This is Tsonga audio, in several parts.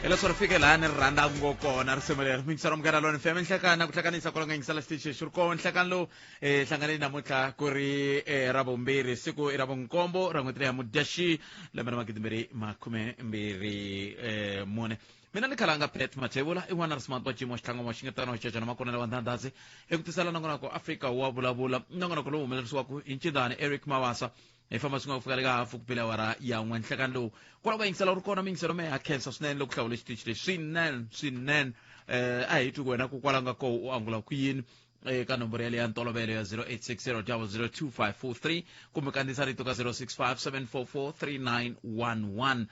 Hileswo ri fike laha ni ri rhandza ngo kona risimu leri. Mingiselo Munghana Lona FM nhlekana ku hlanganisa kwala nga yingisela xitichi xi ri kona nhlekani lowu hlanganeni namuntlha ku ri ra vumbirhi, siku i ra vunkombo ra n'hweti leya Mudyaxihi, lembe ra 2024. Mina ni khalanga Pet Mathebula i n'wana ri smart wa Jimo Xitlhango wa Xingetano Xicecana Makonela wa Ndhandhazi eku tisela nongonoko Afrika wa vulavula, nongonoko lowu humelerisiwaka hi Ncindani Eric Mawasa. Hi famba swin'we ku fika le ka hafu ku bile awara ya n'we nhlekani lowu. Kwalaho ka yingisela u ri kona miyingiselo me ha khensa swinene loko hlawule xitichi lexi swinene swinene. A hi twi ku wena ku kwalaho nga koho u angula ku yini eka nomboro yaleyo ya ntolovelo ya 0860 002543 kumbe kandziyisa rito ka 065 744 3911.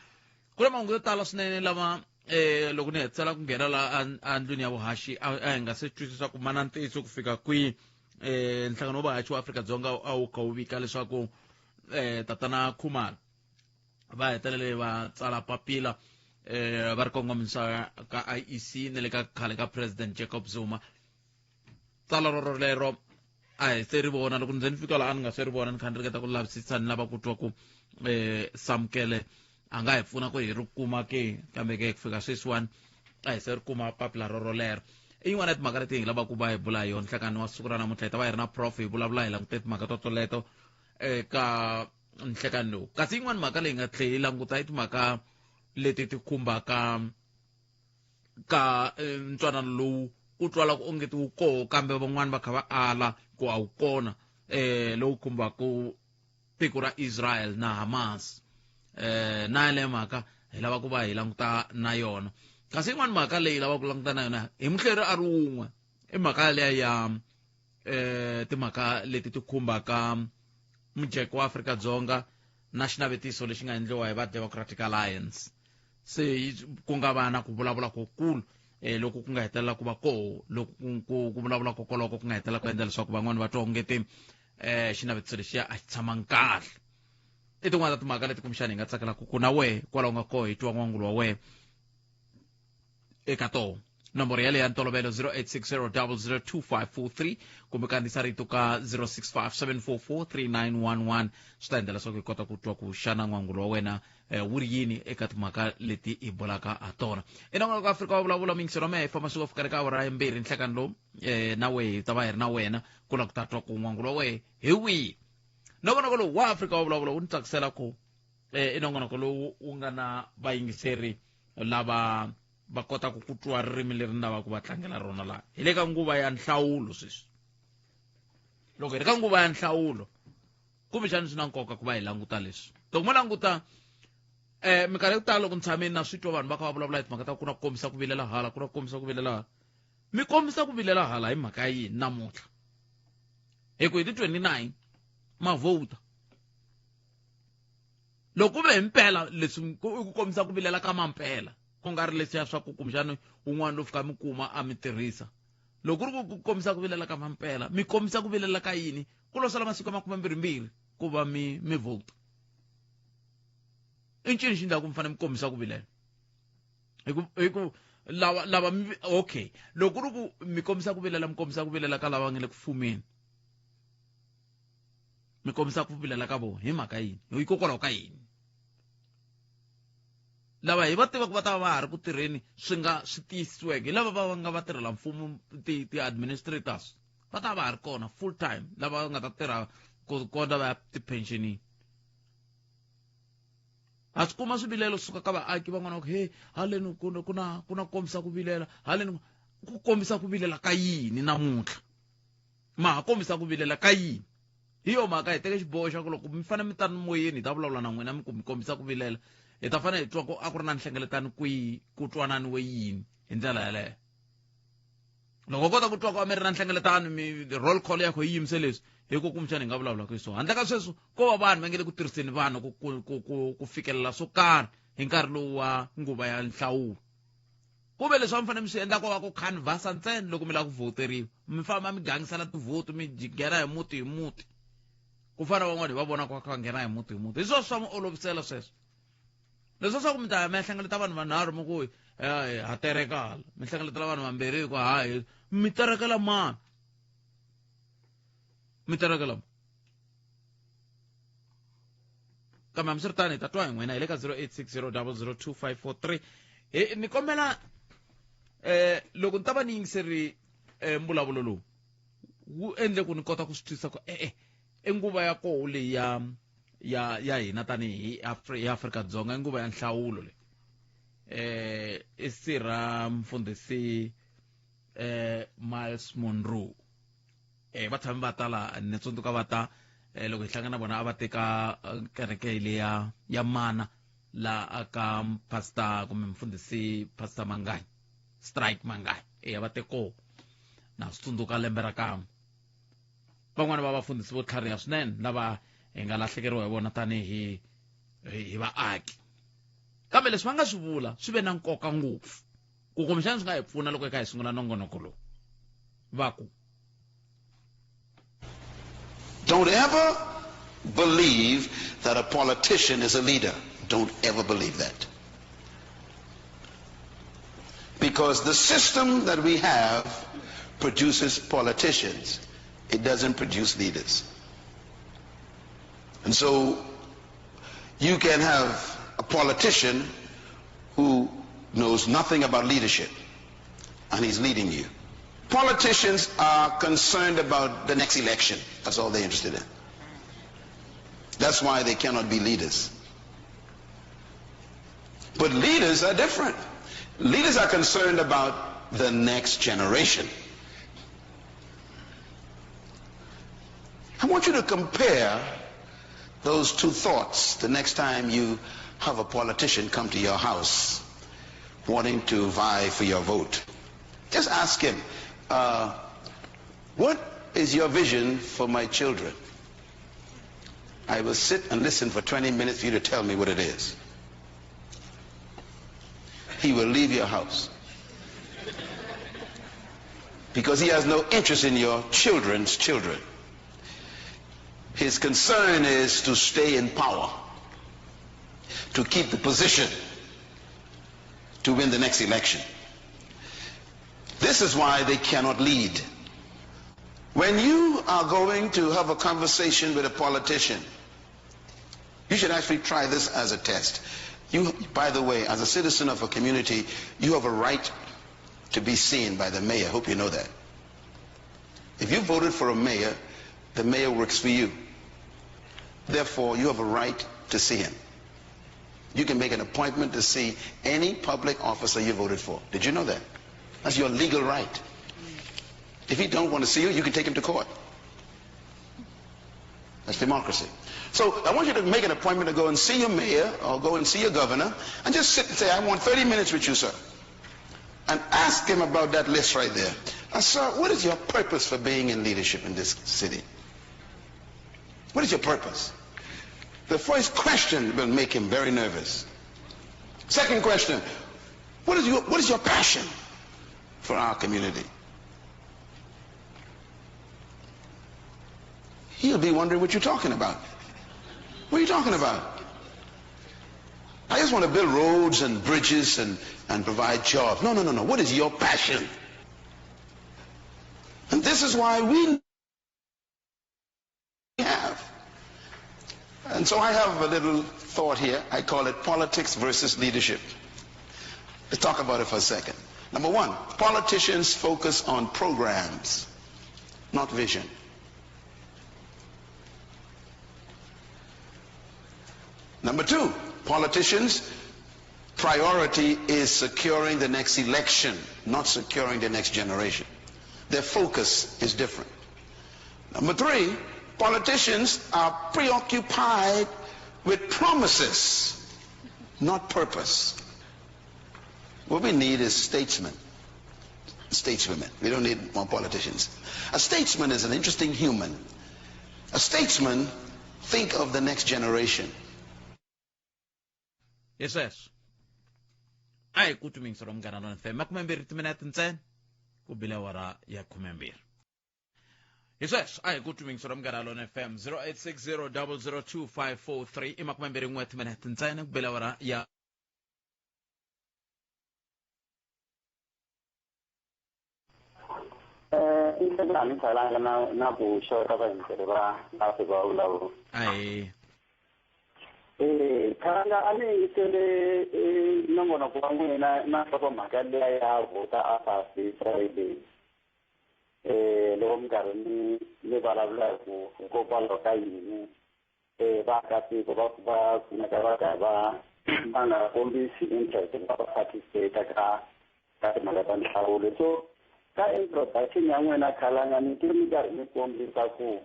Ku na mahungu yo tala swinene lama loko ni hetisela ku nghena la andlwini ya vuhaxi a hi nga se twisisa ku mana ntiyiso ku fika kwihi. Nhlangano wa vahaxi wa Afrika-Dzonga a wu kha wu vika leswaku tatana Khumalo va hetelele va tsala papila va ri kongomisa ka IEC ni le ka khale ka President Jacob Zuma. Tsalwa roro lero a hi se ri vona, loko ndzi ni fika laha a ni nga se ri vona, ni kha ni ringeta ku lavisisa ni lava ku twa ku Samkele a nga hi pfuna ku hi ri kuma ke, kambe ke ku fika sweswiwani a hi se ri kuma papila roro lero. I yin'wana ya timhaka leti hi lavaka ku va hi bula hi yona nhlekani wa siku ra namuntlha. Hi ta va hi ri na prof hi vulavula hi langute timhaka to toleto eka nhlekani lowu. Kasi yin'wana mhaka leyi nga tlhela yi languta i timhaka leti ti khumbaka ka ntwanano lowu ku twalaka onge ti wu koho, kambe van'wani va kha va ala ku a wu kona, lowu khumbaka tiko ra Israel na Hamas. Na yaleyo mhaka hi lava ku va hi languta na yona. Kasi yin'wana mhaka leyi lavaka ku languta na yona hi muhleri a ri wun'we i mhaka leya ya timhaka leti ti khumbaka mujeko wa Afrika-Dzonga na xinavetiso lexi nga endliwa hi va Democratic Alliance. Se ku nga va na ku vulavula kokulu loko ku nga hetelela ku va koho, loko ku vulavula kokoloko ku nga hetelela ku endla leswaku van'wani va twa onge ti xinavetiso lexiya a xi tshamangi kahle. I tin'wana ta timhaka leti kumbexana hi nga tsakelaka ku na wehe kwalaho nga koho hi twa n'wangulo wa wehe eka toho. Nomboro yaleyo ya ntolovelo 0860 002543 kumbe kandziyisa rito ka 065 744 3911 swi ta endla leswaku hi kota ku twa ku xana n'wangulo wa wena wu ri yini eka timhaka leti hi bulaka ha tona. I nongonoko wa Afrika wa vulavula, mingiselo mehe hi famba swi fika le ka awara ya mbirhi nhlekani lowu. Na wehe hi ta va hi ri na wena ku lava ku ta twa ku n'wangulo wa wehe hi wihi. Nongonoko lowu wa Afrika wa vulavula wu ni tsakisela ku i nongonoko lowu wu nga na vayingiseri lava va kotaka ku twa ririmi leri ni lavaka va tlangela rona laha. Hi le ka nguva ya nhlawulo sweswi. Loko hi ri ka nguva ya nhlawulo, kumbexana swi na nkoka ku va hi languta leswi. Loko mo languta minkarhi yo tala loko ni tshamile na swi twa vanhu va kha va vulavula hi timhaka ta ku na ku kombisa ku vilela hala, ku na ku kombisa ku vilela hala. Mi kombisa ku vilela hala hi mhaka ya yini namuntlha? Hi ku hi ti 29 ma vhota. Loko ku ve hi mpela leswi ku i ku kombisa ku vilela ka mampela, ku nga ri leswiya swa ku kumbexana un'wana lo fika mi kuma a mi tirhisa. Loko ku ri ku kombisa ku vilela ka mampela, mi kombisa ku vilela ka yini? Ku lo sala masiku ya makumembirhimbirhi ku va mi vote. I ncini xi endlaka ku mi fanele mi kombisa ku vilela? Hi ku, hi ku lava, lava mi, okay. Loko ku ri ku mi kombisa ku vilela, mi kombisa ku vilela ka lava nga le ku fumeni. Mi kombisa ku vilela ka vona hi mhaka yini? Hikokwalaho ka yini? Lava hi va tivaka va ta va va ha ri ku tirheni swi nga swi tiyisisiweke hi lava va nga vatirhela mfumo, ti-administrators va ta va ha ri kona full time, lava nga ta tirha ku kondza va ya tipensionini. Ha swi kuma swivilelo suka ka vaaki van'wana va ku he haleni ku na kombisa ku vilela, haleni ku kombisa ku vilela ka yini namuntlha? Ma ha kombisa ku vilela ka yini? Hi yo mhaka hi teke xiboho xa ku loko mi fanele mi ta ni moyeni hi ta vulavula na n'wina mi ku mi kombisa ku vilela, hi ta fanele hi twa ku a ku ri na nhlengeletano kwihi, ku twananiwe yini hi ndlela yaleyo. Loko u kota ku twa ku a mi ri na nhlengeletano, mi roll call ya kho yi yimise leswi, hi ku kumbexana hi nga vulavulaka hi swona. Handle ka sweswo ko va vanhu va nge le ku tirhiseni vanhu ku fikelela swo karhi hi nkarhi lowu wa nguva ya nhlawulo. Ku ve leswi a mi fanele mi swi endla ko va ku canvasa ntsena loko mi lava ku voteriwa, mi famba mi gangisela tivhoti, mi nghena hi muti hi muti, ku fana na van'wana hi va vona ku va nghena hi muti hi muti. Hi swona swa mi olovisela sweswo. Leswi swa ku mi ta ya mi ya hlengeleta vanhu vanharhu mi ku ha tereka hala, mi hlengeletela vanhu vambirhi hi ku ha hi mi terekela mani, mi terekela mani. Kambe hambiswiritano hi ta twa hi n'wina hi le ka 0860 002543. He ni kombela loko ni ta va ni yingiseri mbulavulo lowu wu endle ku ni kota ku swi twisisa ku e-e i nguva ya koho leyi ya ya ya hina tanihi hi Afrika-Dzonga, i nguva ya nhlawulo leyi. I sirha mfundhisi Myles Munroe. Va tshame va ta la, ni tsundzuka va ta loko hi hlangana na vona a va teka kereke leya ya mana la aka pastor kumbe mfundhisi Pastor Manganyi, Strike Manganyi. Va te kona. Na swi tsundzuka lembe ra kan'we. Van'wana va vafundhisi vo tlhariha swinene lava hi nga lahlekeriwa hi vona tanihi hi vaaki. Kambe leswi va nga swi vula swi ve na nkoka ngopfu. Ku kumbexana swi nga hi pfuna loko hi kha hi sungula nongonoko lowu. Va ku, Don't ever believe that a politician is a leader. Don't ever believe that. Because the system that we have produces politicians. It doesn't produce leaders. And so you can have a politician who knows nothing about leadership, and he's leading you. Politicians are concerned about the next election. That's all they're interested in. That's why they cannot be leaders. But leaders are different. Leaders are concerned about the next generation. I want you to compare those two thoughts the next time you have a politician come to your house wanting to vie for your vote. Just ask him, what is your vision for my children? I will sit and listen for 20 minutes for you to tell me what it is. He will leave your house because he has no interest in your children's children. His concern is to stay in power, to keep the position, to win the next election. This is why they cannot lead. When you are going to have a conversation with a politician, you should actually try this as a test. You, by the way, as a citizen of a community, you have a right to be seen by the mayor. I hope you know that. If you voted for a mayor, the mayor works for you. Therefore, you have a right to see him. You can make an appointment to see any public officer you voted for. Did you know that? That's your legal right. If he don't want to see you, you can take him to court. That's democracy. So I want you to make an appointment to go and see your mayor or go and see your governor and just sit and say, I want 30 minutes with you, sir. And ask him about that list right there. And sir, what is your purpose for being in leadership in this city? What is your purpose? The first question will make him very nervous. Second question, what is your passion for our community? He'll be wondering what you're talking about. What are you talking about? I just want to build roads and bridges and provide jobs. No, no, no, no. What is your passion? And this is why we have. And so I have a little thought here. I call it politics versus leadership. Let's talk about it for a second. Number one, politicians focus on programs, not vision. Number two, politicians' priority is securing the next election, not securing the next generation. Their focus is different. Number three, politicians are preoccupied with promises, not purpose. What we need is statesmen, stateswomen. We don't need more politicians. A statesman is an interesting human. A statesman think of the next generation. Hi sweswo a hi ku twi ra Munghana Lonene FM 20 timinete ntsena ku bile awara ya 12. Hi sweswo a hi ku twi ra Munghana Lonene FM 0860002543 i 21 timinete ntsena ku bile awara ya na ku xota va hindzeri va Afrika va vulavula. Ahee. Khalanga a ni yingisele nongonoko wa n'wina na nhlokomhaka liya ya voter apathy Friday. Loko mi karhi mi vulavula hi ku hikokwalaho ka yini vaakatiko va kumeka va karhi va nga kombisi interest va participate ka timhaka ta nhlawulo. So ka introduction ya n'wina Khalanga ni twe mi karhi mi kombisa ku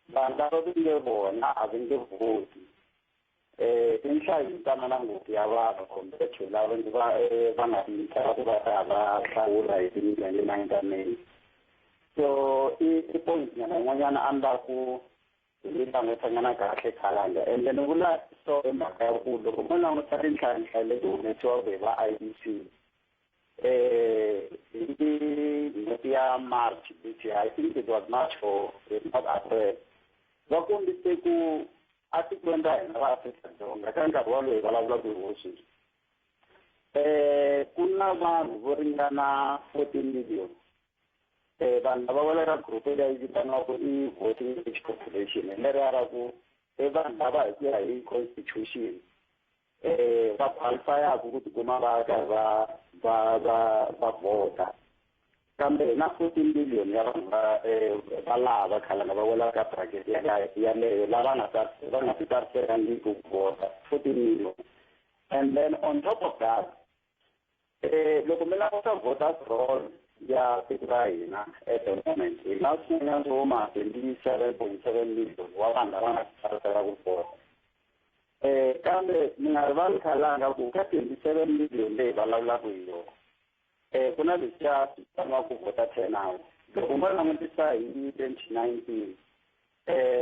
vanhu lava va nge vona a va nge vhoti. I nhlayo yintsanana ngopfu ya vanhu compared to lava va nga tiyimisela ku va ta va hlawula hi ti 29 ta May. So i point nyana yin'wanyana a ni lava ku hi langutanyana kahle Khalanga. Ende ni vula so hi mhaka ya ku loko mo languta tinhlayo leti humesiwaka hi va IEC hi n'hweti ya March this year, I think it was March or not April, va kombise ku atikweni ra hina ra Afrika-Dzonga ka nkarhi walowu hi vulavulaka hi wo sweswi ku na vanhu vo ringana 14 million vanhu lava va le ka group leyi vitaniwaka i voting age population, hi leriya ra ku i vanhu lava hi ku ya hi constitution va qualify-aku ku tikuma va karhi va vhota. Kambe hi na 14 million ya vanhu va lava Khalanga va wela ka bracket yaleyo lava va nga ti tsariselangiki ku vhota, 14 million. And then on top of that, loko mi languta voters roll ya tiko ra hina at the moment, hi na swin'wanyana swo ma 27.7 million wa vanhu lava nga titsarisela ku vhota. Kambe mi nga rivali Khalanga ku ka 27 million leyi vulavulaka hi yona ku na leswiya swi vitaniwaka voter turnout. Loko mo langutisa hi 2019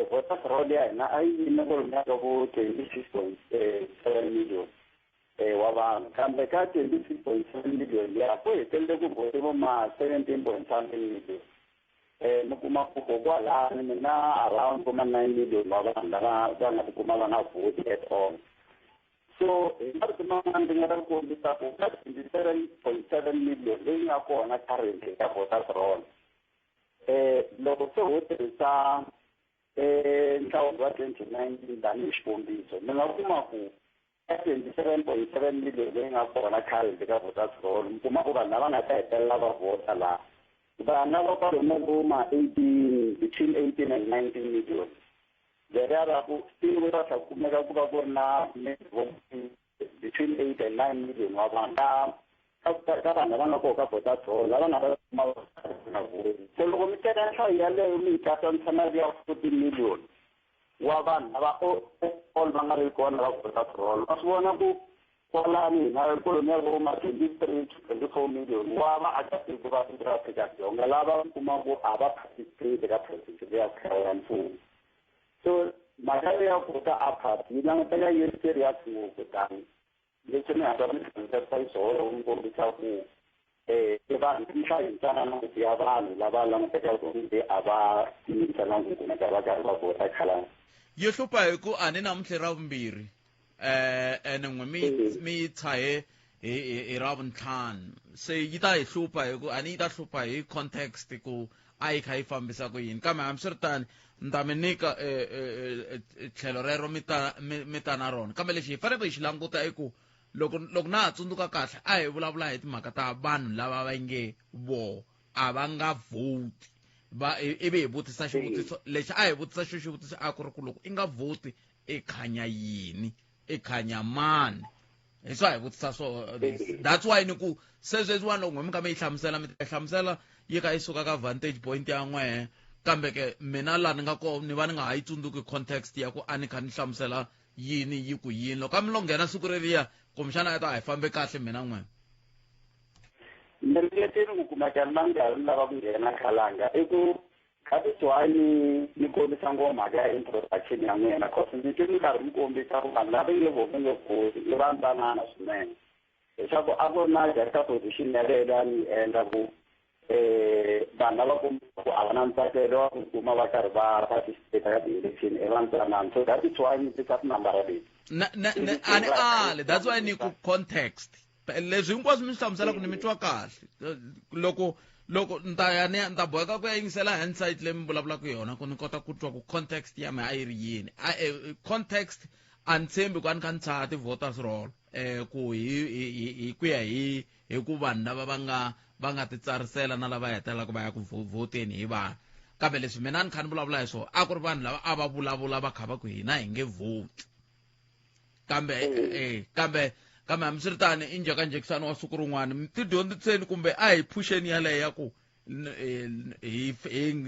voters roll ya hina a yi yime kwalomuya ka vo 26.7 million wa vanhu, kambe ka 26.7 million liya ku hetelele ku vhote vo ma 17 point something million. Mi kuma ku kokwalani mi na around vo ma 9 million wa vanhu lava va nga tikuma va nga vhoti at all. So hi marito man'wana ndzi nga ta ku kombisa ku ka 27.7 million leyi nga kona currently ka voters roll, loko se ho tirhisa nhlawulo wa 2019 tanihi xikombiso, mi nga kuma ku ka 27.7 million leyi nga kona currently ka voters roll, mi kuma ku vanhu lava nga ta hetelela va vhota laha va nga va kwalomu vo ma 18, between 18 and 19 million. Leriya ra ku still ku ta tlhela ku kumeka ku va ku ri na between 8 and 9 million wa vanhu ka vanhu lava nga kona ka voters roll lava nga ta kuma va nga vhoti. So loko mi teka nhlayo yaleyo mi yi katsanisa na liya 14 million wa vanhu lava all va nga ri kona va voters roll, wa swi vona ku kwalani hina kwalomuya vo ma 23 to 24 million wa vaakatiko va tiko ra Afrika-Dzonga lava kuma ku a va participate ka process leya ku hlawula mfumo. So mhaka leya voter apathy yi languteka yi ri serious ngopfu, tani leswi ni nga ta mi hlamuserisa xiswona mi kombisa ku i vanhu nhlayo yintsanana ngopfu ya vanhu lava langutekaka onge a va tiyimiselanga ku kumeka va karhi va vhota Khalanga. Yi hlupha hi ku a ni namuntlha ra vumbirhi ene n'we mi yi tshahe hi ra vuntlhanu, se yi ta hi hlupha hi ku a ni yi ta hlupha hi context ku a yi kha yi fambisa ku yini. Kambe hambiswiritano ni ta mi nyika tlhelo rero mi ta na rona. Kambe lexi hi faneleke hi xi languta i ku loko na ha tsundzuka kahle a hi vulavula hi timhaka ta vanhu lava va nge vo a va nga vhoti, va ivi hi vutisa xivutiso lexi a hi vutisa xo xivutiso a ku ri ku loko i nga vhoti i khanya yini, i khanya mani, hi swa hi vutisa swo. That's why ni ku se sweswiwani loko n'we mi kha mi yi hlamusela mi ta yi hlamusela yi kha yi suka ka vantage point ya n'wehe, kambe ke mina laha ni nga ko ni va ni nga ha yi tsundzuki context ya ku a ni kha ni hlamusela yini yi ku yini. Loko a mi lo nghena siku reriya kumbexana a ta hi fambe kahle mina n'we. Ni ringetile ku kumeka ni na nkarhi ni lava ku nghena Khalanga i ku that is why ni kombisa ngopfu mhaka ya introduction ya n'wina, cause ni twe mi karhi mi kombisa ku vanhu lava nge vo nge vhoti i va ntsanana swinene, leswaku a ku ri na juxtaposition yaleyo leyi a ni yi endla ku vanhu lava kombisa ku a va na ntsakelo wa ku kuma va karhi va participate ka ti-election i va ntsanana. So that is why ni tisa tinambara leti. A ni ali, that's why ni ku context leswi hinkwaswo mi swi hlamuselaka ni mi twa kahle. Loko ni ta ya ni ta boheka ku ya yingisela hindsight leyi mi vulavulaka yona ku ni kota ku twa ku context ya mina a yi ri yini. Context A ni tshembi ku a ni kha ni tshaha ti-voters roll ku hi ku ya hi ku vanhu lava va nga titsarisela na lava hetelelaka va ya ku vhoteni hi vanhu. Kambe leswi mina ni kha ni vulavula hi swona, a ku ri vanhu lava a va vulavula va kha va ku hina hi nge vhoti. Kambe kambe hambiswiritano, i njhekanjhekisano wa siku rin'wana. Mi tidyondziseni kumbe a hi phuxeni yaleyo ya ku hi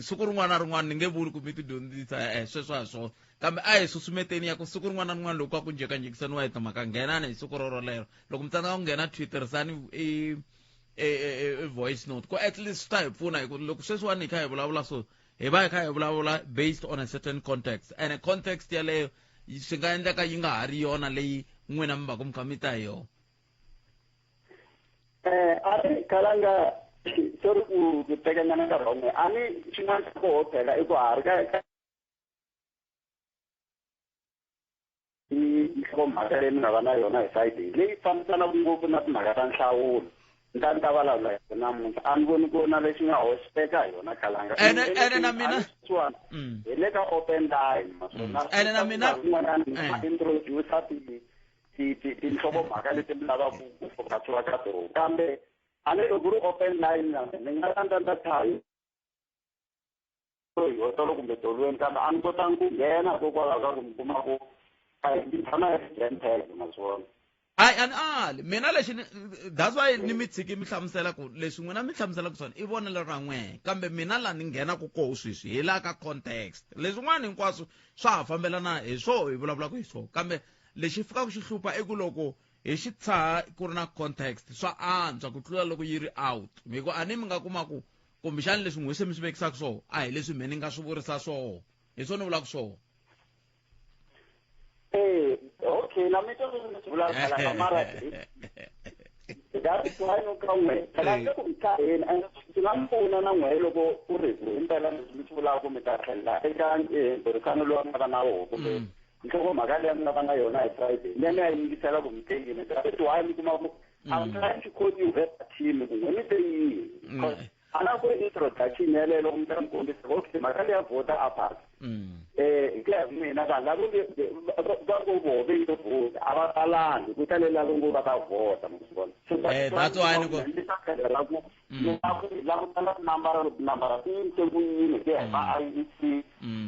siku rin'wana na rin'wana. Ni nge vuli ku mi tidyondzisa sweswo a hi swona, kambe a hi susumeteni ya ku siku rin'wana na rin'wana loko a ku njhekanjhekisaniwa hi timhaka, nghenani hi siku rorolero. Loko mi tsandzeka ku nghena, tirhisani i voice note, ku at least swi ta hi pfuna, hi ku loko sweswiwani hi kha hi vulavula so, hi va hi kha hi vulavula based on a certain context, and a context yaleyo swi nga endleka yi nga ha ri yona leyi n'wina mi va ku mi kha mi ta hi yona. A ri khalanga, sorry ku tekanyana nkarhi wa n'we. A ni xin'wana xa koho phela i ku ha ri ka i nhlokomhaka leyi mi nga va na yona hi Friday, leyi fambisanaka ngopfu na timhaka ta nhlawulo. Ni ta vulavula hi yona namuntlha. A ni voni ku na lexi nga hoxeka hi yona, khalanga. Ene na mina Sweswiwani hi le ka open line maswona. Ene na mina Un'wanyana introducer tinhlokomhaka leti mi lavaka ku focus-iwa ka tona, kambe a ni loko ku ri open line na ni nga ta ndza tshaha hi hotolo kumbe tolweni, kambe a ni kotangi ku nghena hikokwalaho ka ku mi kuma ku a hi tshama hi ri jam packed naswona. Hayi, a ni ali mina lexi that's why ni mi tshiki mi hlamusela ku leswi n'wina mi hlamuselaka swona i vonelo ra n'wehe, kambe mina laha ni nghenaku koho sweswi hi laha ka context. Leswin'wana hinkwaswo swa ha fambelana hi swo hi vulavulaka hi swona, kambe lexi fikaka xi hlupha i ku loko hi xi tshaha ku ri na context, swa antswa ku tlula loko yi ri out, hi ku a ni mi nga kuma ku kumbexani leswi n'we se mi swi vekisaka swona a hi leswi me ni nga swi vurisa swona. Hi swona ni vulaka swona. Okay, na mi twa leswi swi vulaka, mara that is why no ka n'we phela nge ku mi tlhaheni, and swi nga mi pfuna na n'we loko ku ri ku himpela leswi mi swi vulaka mi ta tlhelela eka burisano lowu a nga va na woho kumbe nhlokomhaka leyi mi nga va na yona hi Friday, ni ya ni ya yingisela ku mi te yini. That is why mi kuma ku I'm trying to quote you verbatim ku n'we mi te yini, because a na ku ri introduction yaleyo loko mi ta mi kombisa, okay, mhaka leya voter apathy, hi ku ya hi mina, vanhu lava nge va ngo voho ve nge vhoti a va talangi ku ta le lava ngo va ta vhota, ma swi vona. So That's why ni ku ni ta tlhela ku langutana tinambara, loko tinambara ti yimise ku yini hi ku ya hi va IEC,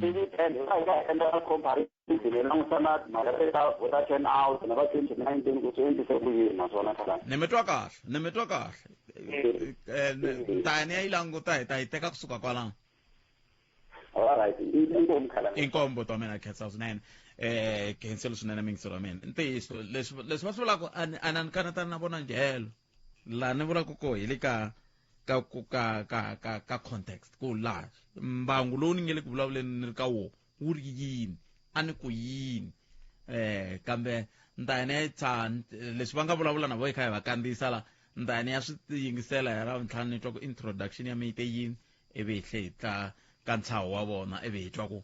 ivi then hi va hi ka hi endla comparison, hi languta na timhaka te ta voter turn out na va 2019 ku swi endlise ku yini naswona khalanga. Ni mi twa kahle, ni mi twa kahle. Ni ta ya ni ya yi languta, hi ta yi teka kusuka kwalano. Alright, inkomu, khalanga. Inkombo ta mina, khensa swinene. Khenselo swinene mingiselo wa mina. Ntiyiso leswi va swi vulaka, a ni kanetana na vona njhelo laha ni vulaka ko hi le ka ku ka context, ku laha mbangu lowu ni nge le ku vulavuleni ni ri ka wona wu ri yini, a ni ku yini. Kambe ni ta ya ni ya yi tshaha leswi va nga vulavula na vo, hi kha hi va kandziyisa la. Ni ta ya ni ya swi yingisela hi Ravuntlhanu, ni twa ku introduction ya mi yi te yini, ivi hi tlhe hi tla ka ntshaho wa vona, ivi hi twa ku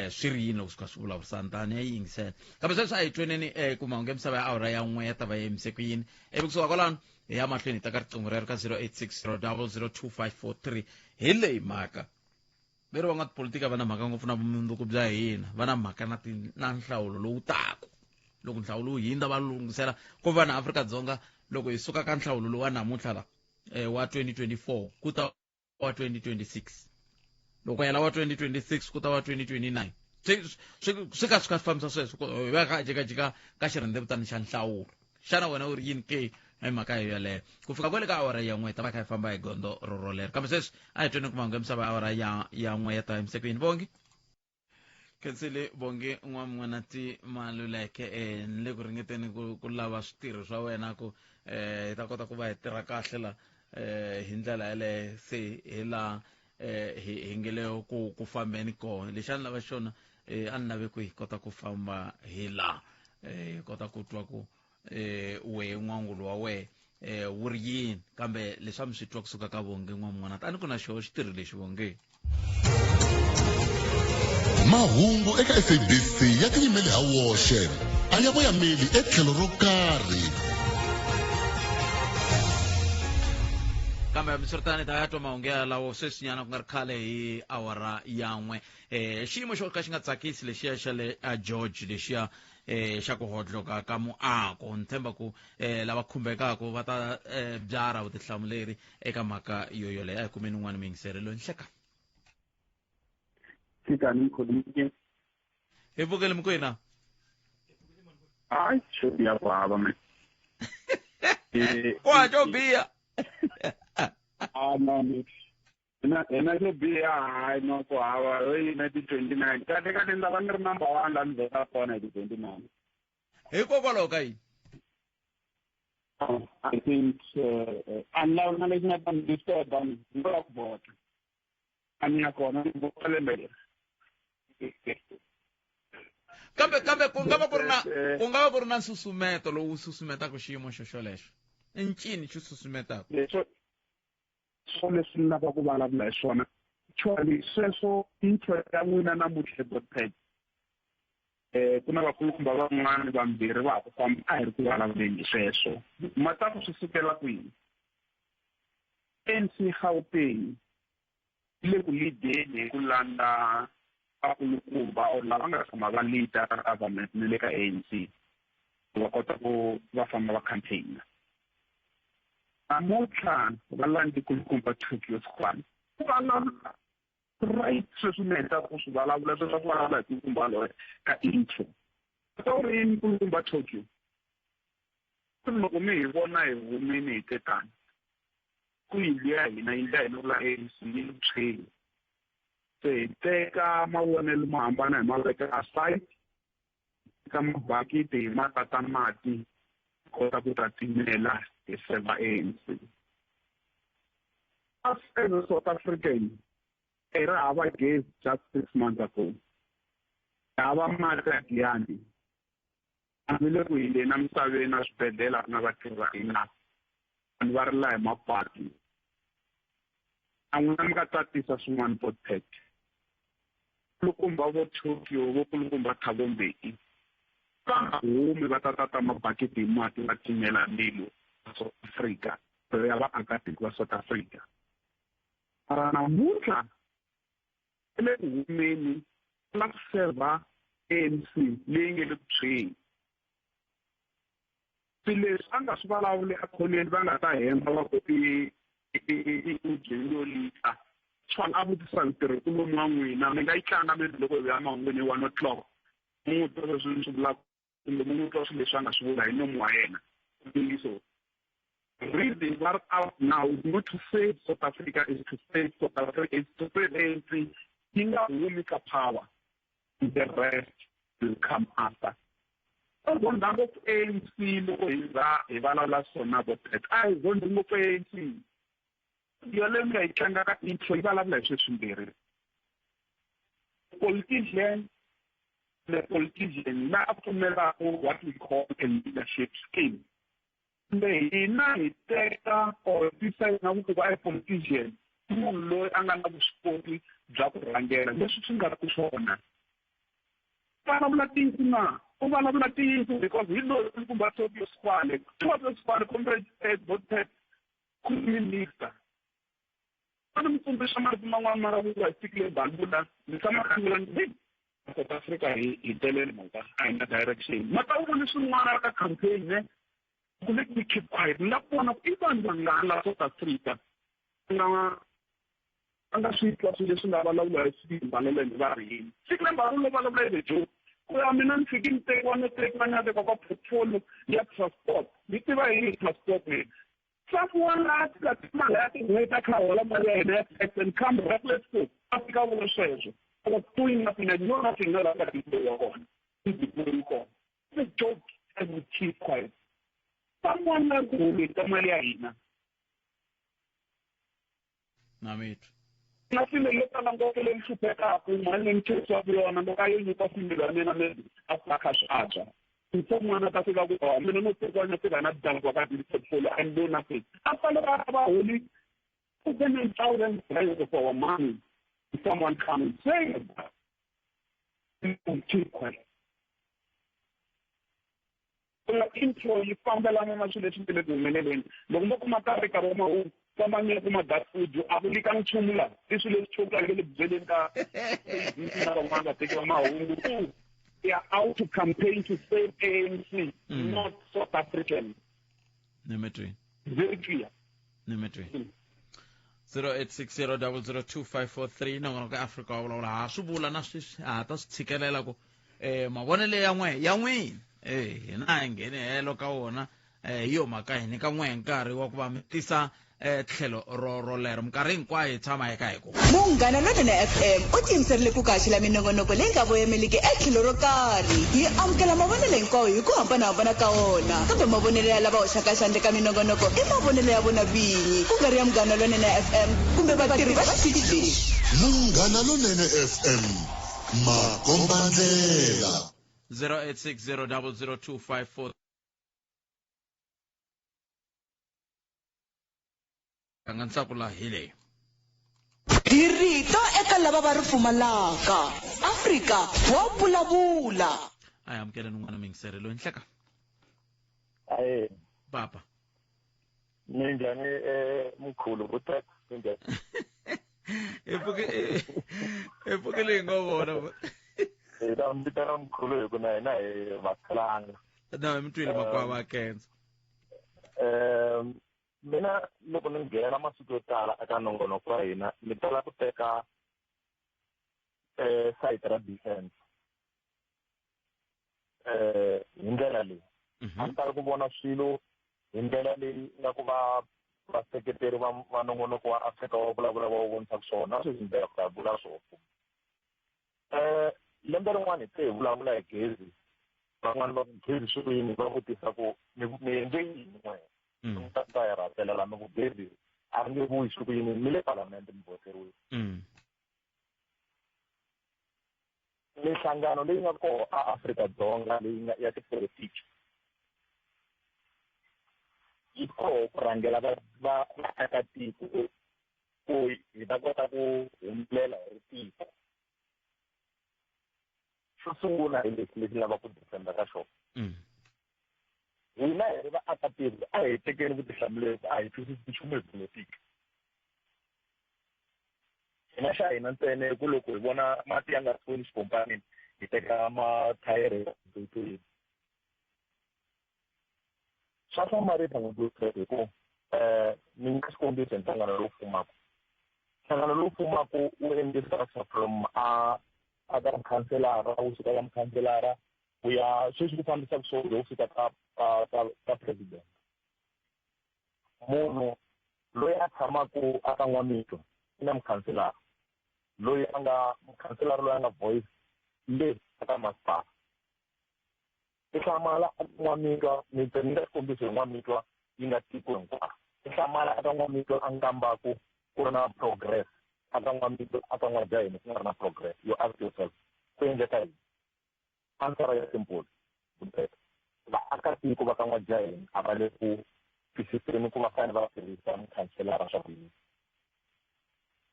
swi ri yini loko swi kha swi vulavurisana. Ta ni ya yi yingisela, kambe sweswi a hi tweneni ku mahungu ya misava ya awara ya 1 ya ta va ya yimise ku yini, ivi kusuka kwalano hi ya mahlweni hi ta ka riqingho rero ka 0860 00 2543. Hi leyi mhaka veri va nga tipolitika va na mhaka ngopfu na vumundzuku bya hina, va na mhaka na nhlawulo lowu taku. Loko nhlawulo wu hindza, va lunghisela ko va na Afrika-Dzonga. Loko hi suka ka nhlawulo lowu wa namuntlha la wa 2024, ku ta wa 2026. Loko yela wa 2026, ku ta wa 2029. Swi kha swi fambisa sweswo, hi va kha jikajika ka xirhendzevutani xa nhlawulo. Xana wena u ri yini ke hi mhaka yo yaleyo? Ku fika kwale ka awara ya 1 ta va kha hi famba hi gondzo rorolero, kambe sweswi a hi tweni ku mahungu ya misava ya awara ya 1 ya ta yimise ku yini. Vongi khensile, Bongi N'wamun'wanati Maluleke. Ni le ku ringeteni ku lava switirho swa wena ku hi ta kota ku va hi tirha kahle la hi ndlela yaleyo. Se hi laha hi nge le ku fambeni kona, lexi a ni lava xona, a ni lave ku hi kota ku famba hi laha hi kota ku twa ku wehe n'wangulo wa wehe wu ri yini, kambe leswi a mi swi twa kusuka ka Vonge N'wamun'wanati, a ni ku na xoho xitirhi lexi, Vonge. Mahungu eka SABC ya tiyimele ha woxe, a ya voyameli etlhelo ro karhi. Kambe hambiswiritano, hi ta ya twa mahungu yalawo sweswinyana, ku nga ri khale, hi awara ya 1. Xiyimo xo ka xi nga tsakisi lexiya xa le a George lexiya. xa ku hodloka ka muako. Ni tshemba ku lava khumbekaka va ta byarha vutihlamuleri eka mhaka yo yoleyo. A hi kumeni un'wana muyingiseri loyi nhleka. Tshikani mkhulumile. Hi pfukele mikwena. Hayi, xo biha ku hava me. Ku xo biha. Ah no, na hina xo biha hayi no ku hava hi 1929. Kahle kahle ni ta va ni ri number 1 la ni vhota kona hi 29. Hikokwalaho ka yini? I think a ni lavi na lexi nga ta ni disturba ni lava ku vhota. A ni ya kona ni vhota lembe leri. Kambe ku nga va ku ri na ku nga va ku ri na nsusumeto lowu susumetaka xiyimo xo xolexo. I ncini xi susumetaka? Leswo swo leswi ni lavaka ku vulavula hi swona. Actually sweswo intro ya n'wina namuntlha Godpet. Ku na vakulukumba van'wana vambirhi va ha ku famba a hi ri ku vulavuleni hi sweswo. Mataku swi sukela kwini? ANC Gauteng le ku leadeni hi ku landza vakulukumba or lava nga tshama va leader ka government ni le ka ANC va kota ku va famba va campaign. Namuntlha va landzi kulukumba Tokyo Square. Ku vulavula right sweswi ni hetaka ku swi vulavula sweswi ku vulavula hi kulukumba loyi ka intro. Ta u ri yini kulukumba Tokyo? Loko mi hi vona hi humini hi tetani ku yindlu ya hina yindlu ya hina vula ANC yi le tshweni. Se hi teka mavonelo mo hambana hi ma veka aside, teka mabakiti hi ma tata mati kota ku ta timela hi seva ANC. As a South African, hi ri hava gezi just 6 months ago. Hi hava mati ya Giyani. Hambiloko hi le na misaveni na swibedhlele na vatirhi va hina, vanhu va rila hi mapatu. A n'wina mi nga tatisa swin'wana Podpet. Kulukumba vo Tokyo, vo kulukumba Thabo Mbeki va nga humi va ta tata mabakiti hi mati va timela ndzilo South Africa, ya vaakatiko va South Africa. Mara namuntlha le ku humeni la ku serva ANC leyi nge le ku tshweni. Swilo leswi a nga swi vulavuli ekhoneni va nga ta hemba va ku i yo leader. Swona a vutisa ntirho kulomu wa n'wina mi nga yi tlanga maybe loko hi ya mahungwini hi 1 o'clock. Mi n'wi twa leswi ni swi vulaka kumbe mi n'wi twa swilo leswi a nga swi vula hi nomu wa yena. So reason we are out now is not to save South Africa, is to save South Africa, is to save ANC. Yi nga humi ka power. The rest will come after. Zonda ngopfu ANC loko hi za hi vulavula swona Godpet. A hi zondi ngopfu ANC. Yoleyo mi nga yi tlanga ka intro yi vulavula hi swilo swimbirhi. Politician, the politician la a pfumelaka what we call a leadership scheme. Kumbe hina hi teka or tisa yena ku va a politician i munhu loyi a nga na vuswikoti bya ku rhangela leswi swi nga ri ku swona. Vulavula ntiyiso na u vulavula ntiyiso because hi loyi kulukumba Tokyo Square. Tokyo Square comrade Godpet minister. A ni mi tsundzuxa marito man'wana ma nga vuriwa hi Fikile Mbalula ni tshama ka mina ni South Africa hi telele mhaka a hi na direction. Mata u vone swin'wana ka campaign ne ku let me keep quiet. Ni la ku vona ku i vanhu vangani la South Africa nga a nga swi twa swilo leswi nga vulavula hi Fikile Mbalula hi va ri yini. Fikile Mbalula vulavula hi the joke. Ku ya mina ni fiki ni tekiwa no tekiwa ni ya tekiwa ka portfolio ya transport. Ni tiva yini transport mina? Someone la tika timali ya tin'hweti a kha hola mali ya yena ya tax and come reckless to a fika vula sweswo. I was doing nothing and know nothing na la ka tiko ya kona. Yi kona. It's a joke and we keep quiet. Someone la ku humesa mali ya hina. Na mitwa. Na female yo tala ngopfu leyi hluphekaka mali leyi ni tirhisiwaka yona loko a yo nyika female ya mina maybe a fika a kha swi antswa. Mfo n'wana ta fika ku mina no tekiwa ni fika na dankiwa ka portfolio and do nothing. A fanele va va holi 7,000 rand of our money. Someone come and say that. Keep quiet. Intro yi fambelana na swilo leswi nga le ku humeleleni. Loko mo kuma nkarhi nkarhi wa mahungu, famba ni ya kuma that audio, a ku nyika nchumu laha. I swilo leswi chokaka le byeleni ka na van'wana vateki va mahungu. They are out to campaign to save ANC, not South Africans. Ni mi twini. Very clear. Ni mi twini. 0860002543 nongonoko ya Afrika wa vulavula ha swi vula na sweswi ha ta swi tshikelela ku mavonelo ya n'we ya n'wina hina a hi ngheni helo ka wona. Hi yo mhaka hi nyika n'we nkarhi wa ku va mi tisa tlhelo ro rolero minkarhi hinkwayo hi tshama eka hi ku Munghana Lonene FM u tiyimiserile ku kaxela minongonoko leyi nga voyameliki etlhelo ro karhi. Hi amukela mavonelo hinkwawo hi ku hambanahambana ka wona, kambe mavonelo ya lava hoxaka xandla eka minongonoko i mavonelo ya vona vinyi, ku nga ri ya Munghana Lonene FM kumbe vatirhi va xitichi lexi. Munghana Lonene FM, makombandlela. 0860002543 hlanganisaka laha hi leyi. Hi rito eka lava va ri pfumalaka. Afrika wa vulavula. A hi amukeleni un'wana muyingiseri loyi nhleka. Aye. Papa. Minjhani mkhulu vutek minjhani? Hi pfukile hi ngo vona. Hi ta mi vitana mkhulu hi ku na hina hi vakalanga. Na mi twile makwava a kenza. Mina loko ni nghena masiku yo tala eka nongonoko wa hina ni tala ku teka site ra defense hi ndlela leyi. A ni tala ku vona swilo hi ndlela leyi nga ku va vaseketeri va nongonoko wa Afrika wa vulavula va wu vonisaka swona, na sweswi ni ku ta vula swona. Lembe rin'wana hi te hi vulavula hi gezi, van'wani va ku gezi swi ku yini, va vutisa ku mi endle yini n'we? Mi ta ta hi rhasela laha mi ku gezi a ri nge vuyi swi ku yini, mi le palamende mi voteriwile. Minhlangano leyi nga kona a Afrika-Dzonga leyi nga ya tipolitiki yi koho ku rhangela va vaakatiko ku hi ta kota ku humelela hi ri tiko. Xo sungula hi lexi lexi lavaka ku defenda ka xona. Hina hi ri vaakatiko a hi tekeni vutihlamuleri, a hi twisisi nchumu hi politiki. Hina xa hina ntsena ku loko hi vona mati ya nga tshoni xipompanini hi teka mathayere ya. Swa hlamarisa ngopfu hi ku ni nyika xikombiso hi nhlangano lowu fumaka. Nhlangano lowu fumaka wu endle structure from a ka mukhanselara, wu suka ka mukhanselara ku ya sweswi ku fambisaka swona wu fika ka president. Munhu loyi a tshamaka a ka N'wamitwa i na mukhanselara loyi a nga mukhanselara loyi a nga voice le eka masipala. I hlamala eka N'wamitwa, ni ta nyika xikombiso hi N'wamitwa yi nga tiko hinkwaro. I hlamala eka N'wamitwa a nkambaku ku ri na progress, aka N'wamitwa aka N'wajaheni ku nga ri na progress. You ask yourself, ku endleka yini? Answer ya simple, vaakatiko va ka N'wajaheni a va le ku twisiseni ku va fanele va tirhisa mukhanselara swa ku yini.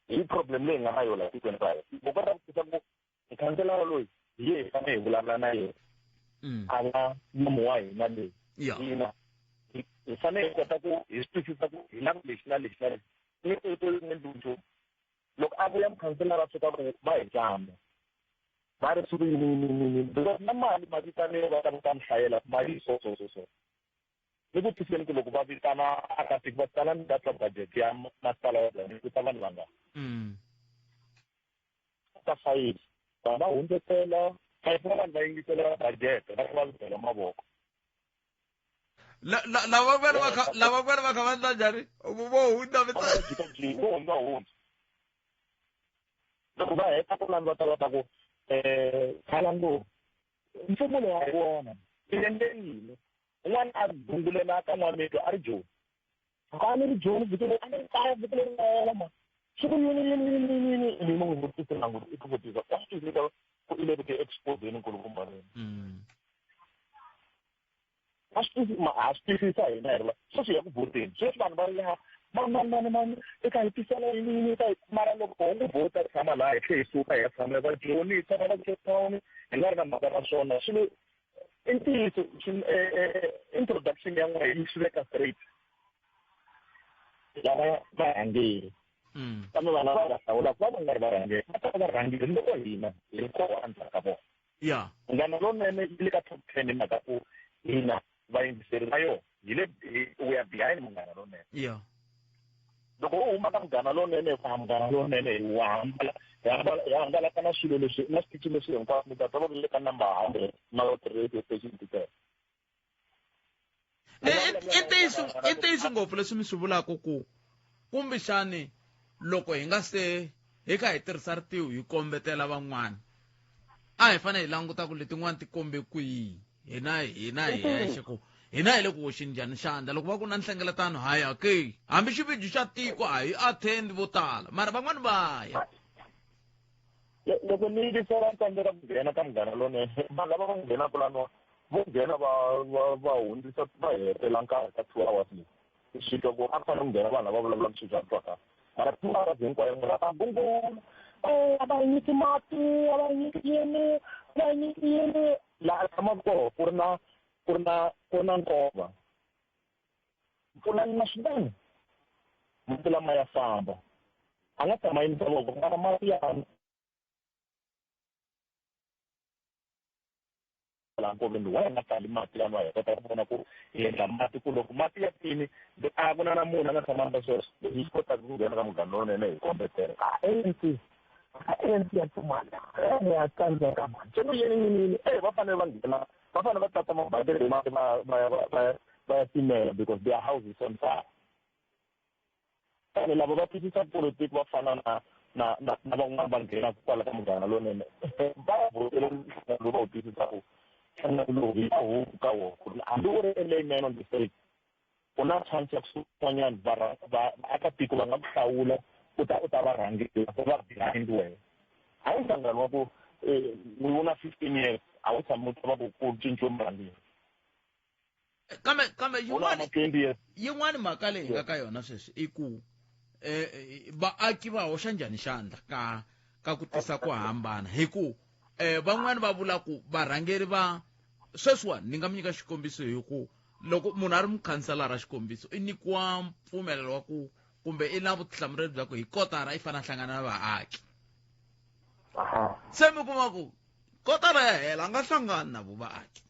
Hi problem leyi nga na yona tikweni ra hina. U kota ku twisisa ku mukhanselara loyi hi ye hi fanele hi vulavula na yena. A va nomu wa hina leyi. Hina hi fanele hi kota ku hi swi twisisa ku hi lava lexi na lexi na lexi. Ni ni nchumu. Loko a vuya mukhanselara a fika ku va hi tsamba. Va ri swi yini yini yini yini. Because na mali ma vitaniwa va ta va ta mi hlayela mali so so so so. Ni ku twiseni ku loko va vitana akatiko va vitana ni data budget ya masipala wa vona ku ta vanhu vangani. Ta fayili. Vanhu va hundzisela, va vanhu va yingisela budget, va va bela mavoko. Lava lava va kha va endla njhani? Vo hundza vo hundza hundza. Loko va heta ku landza ta va ta ku khalango mfumo lowu wa wona i endle yini? Un'wana a gungulela ka N'wamitwa a ri Joni. A ni ri Joni vhiki leri a ni ri kaya vhiki leri nga hela ma. Swi ku yini yini yini yini yini ni n'wi vutisa na i ku vutisa wa swi twisisa ku i le ku ti expose-eni nkulukumba lweni. A swi twisisa ha swi twisisa hina hi ri sweswi hi ya ku vhoteni. Sweswi vanhu va ri ya mani mani mani mani eka hi tisela yini yini eka mara loko ho ngo vhota tshama laha hi tlhe hi suka hi ya tshama va Joni hi tshama va Cape Town hi nga ri na mhaka na swona swilo i ntiyiso introduction ya n'we yi swi veka straight. Lava varhangeri kambe vanhu lava nga hlawulaka va va nga ri varhangeri va ta va varhangeri loko hina hi ri kona endzhaku ka vona. Ya. Munghana Lonene yi le ka top 10 hi mhaka ku hina vayingiseri va yona hi le we are behind Munghana Lonene. Ya. Loko u huma ka Munghana Lonene, hi Munghana Lonene hi wa hambala hi hangalaka na swilo leswi na switichi leswi hinkwaswo, mi ta twa va le ka number 100 na radio station ti tele. I ntiyiso ngopfu leswi mi swi vulaka ku kumbexani loko hi nga se hi kha hi tirhisa ritiho hi kombetela van'wana, a hi fanele hi languta ku letin'wana ti kombe kwihi, hina hi hexe ku hina hi le ku hoxeni njhani xandla. Loko va ku na nhlengeletano, haya ke hambi xiviju xa tiko a hi attend vo tala, mara van'wani va ya. Loko ni yingisela tsandzeka ku nghena ka Munghana Lonene, vanhu lava va nghenaka lano vo nghena va hundzisa va hetela nkarhi ka 2 hours leyi. Swi twa ku a ku fanele ku nghena vanhu lava vulavulaka swilo swa twaka, mara 2 hours hinkwayo munhu a ta gungula, a va nyiki mati, a va nyiki yini, a va nyiki yini. Laha a tshamaka kona ku ri na nkova, mpfula yi na swinene, mati lama ya famba, a nga tshama yimisa voko, mara mati ya laha nkoveni wa nga tali mati lama, hi kota ku vona ku hi endla mati ku loko mati ya tini a ku na na munhu a nga tshama endla sweswo. Leswi swi kotaka ku nghena ka Munghana Lonene hi kombetela a ANC, a ANC ya pfumala, ya tsandzeka mani, se ku yini yini yini, va fanele va nghena, va fanele va tata mabakele hi mati va ya timela because their house is on fire. Ene lava va twisisa politiki va fana na van'wana va nghenaka kwala ka Munghana Lonene, va vhotela nhlangano lowu va wu twisisaka, nhlangano lowu hi na hope ka wona ku ri hambi u ri a layman on the street, u na chance ya ku swin'wanyana vaakatiko va nga ku hlawula u ta va rhangela, va behind wena. Hayi nhlangano wa ku wu na 15 years, a wu tshami u twa va ku cinciwe murhangeri. Kambe Wu na yin'wani 20 years. Yin'wani mhaka leyi hi nga ka yona sweswi i ku vaaki va hoxa njhani xandla ka ku tisa ku hambana, hi ku van'wani va vula ku varhangeri va sweswiwani, ni nga mi nyika xikombiso hi ku loko munhu a ri mukhanselara, xikombiso, i nyikiwa mpfumelelo wa ku kumbe i na vutihlamuleri bya ku hi kotara i fanele a hlangana na vaaki. Se mi kuma ku kotara ya hela a nga hlangani na vo vaaki,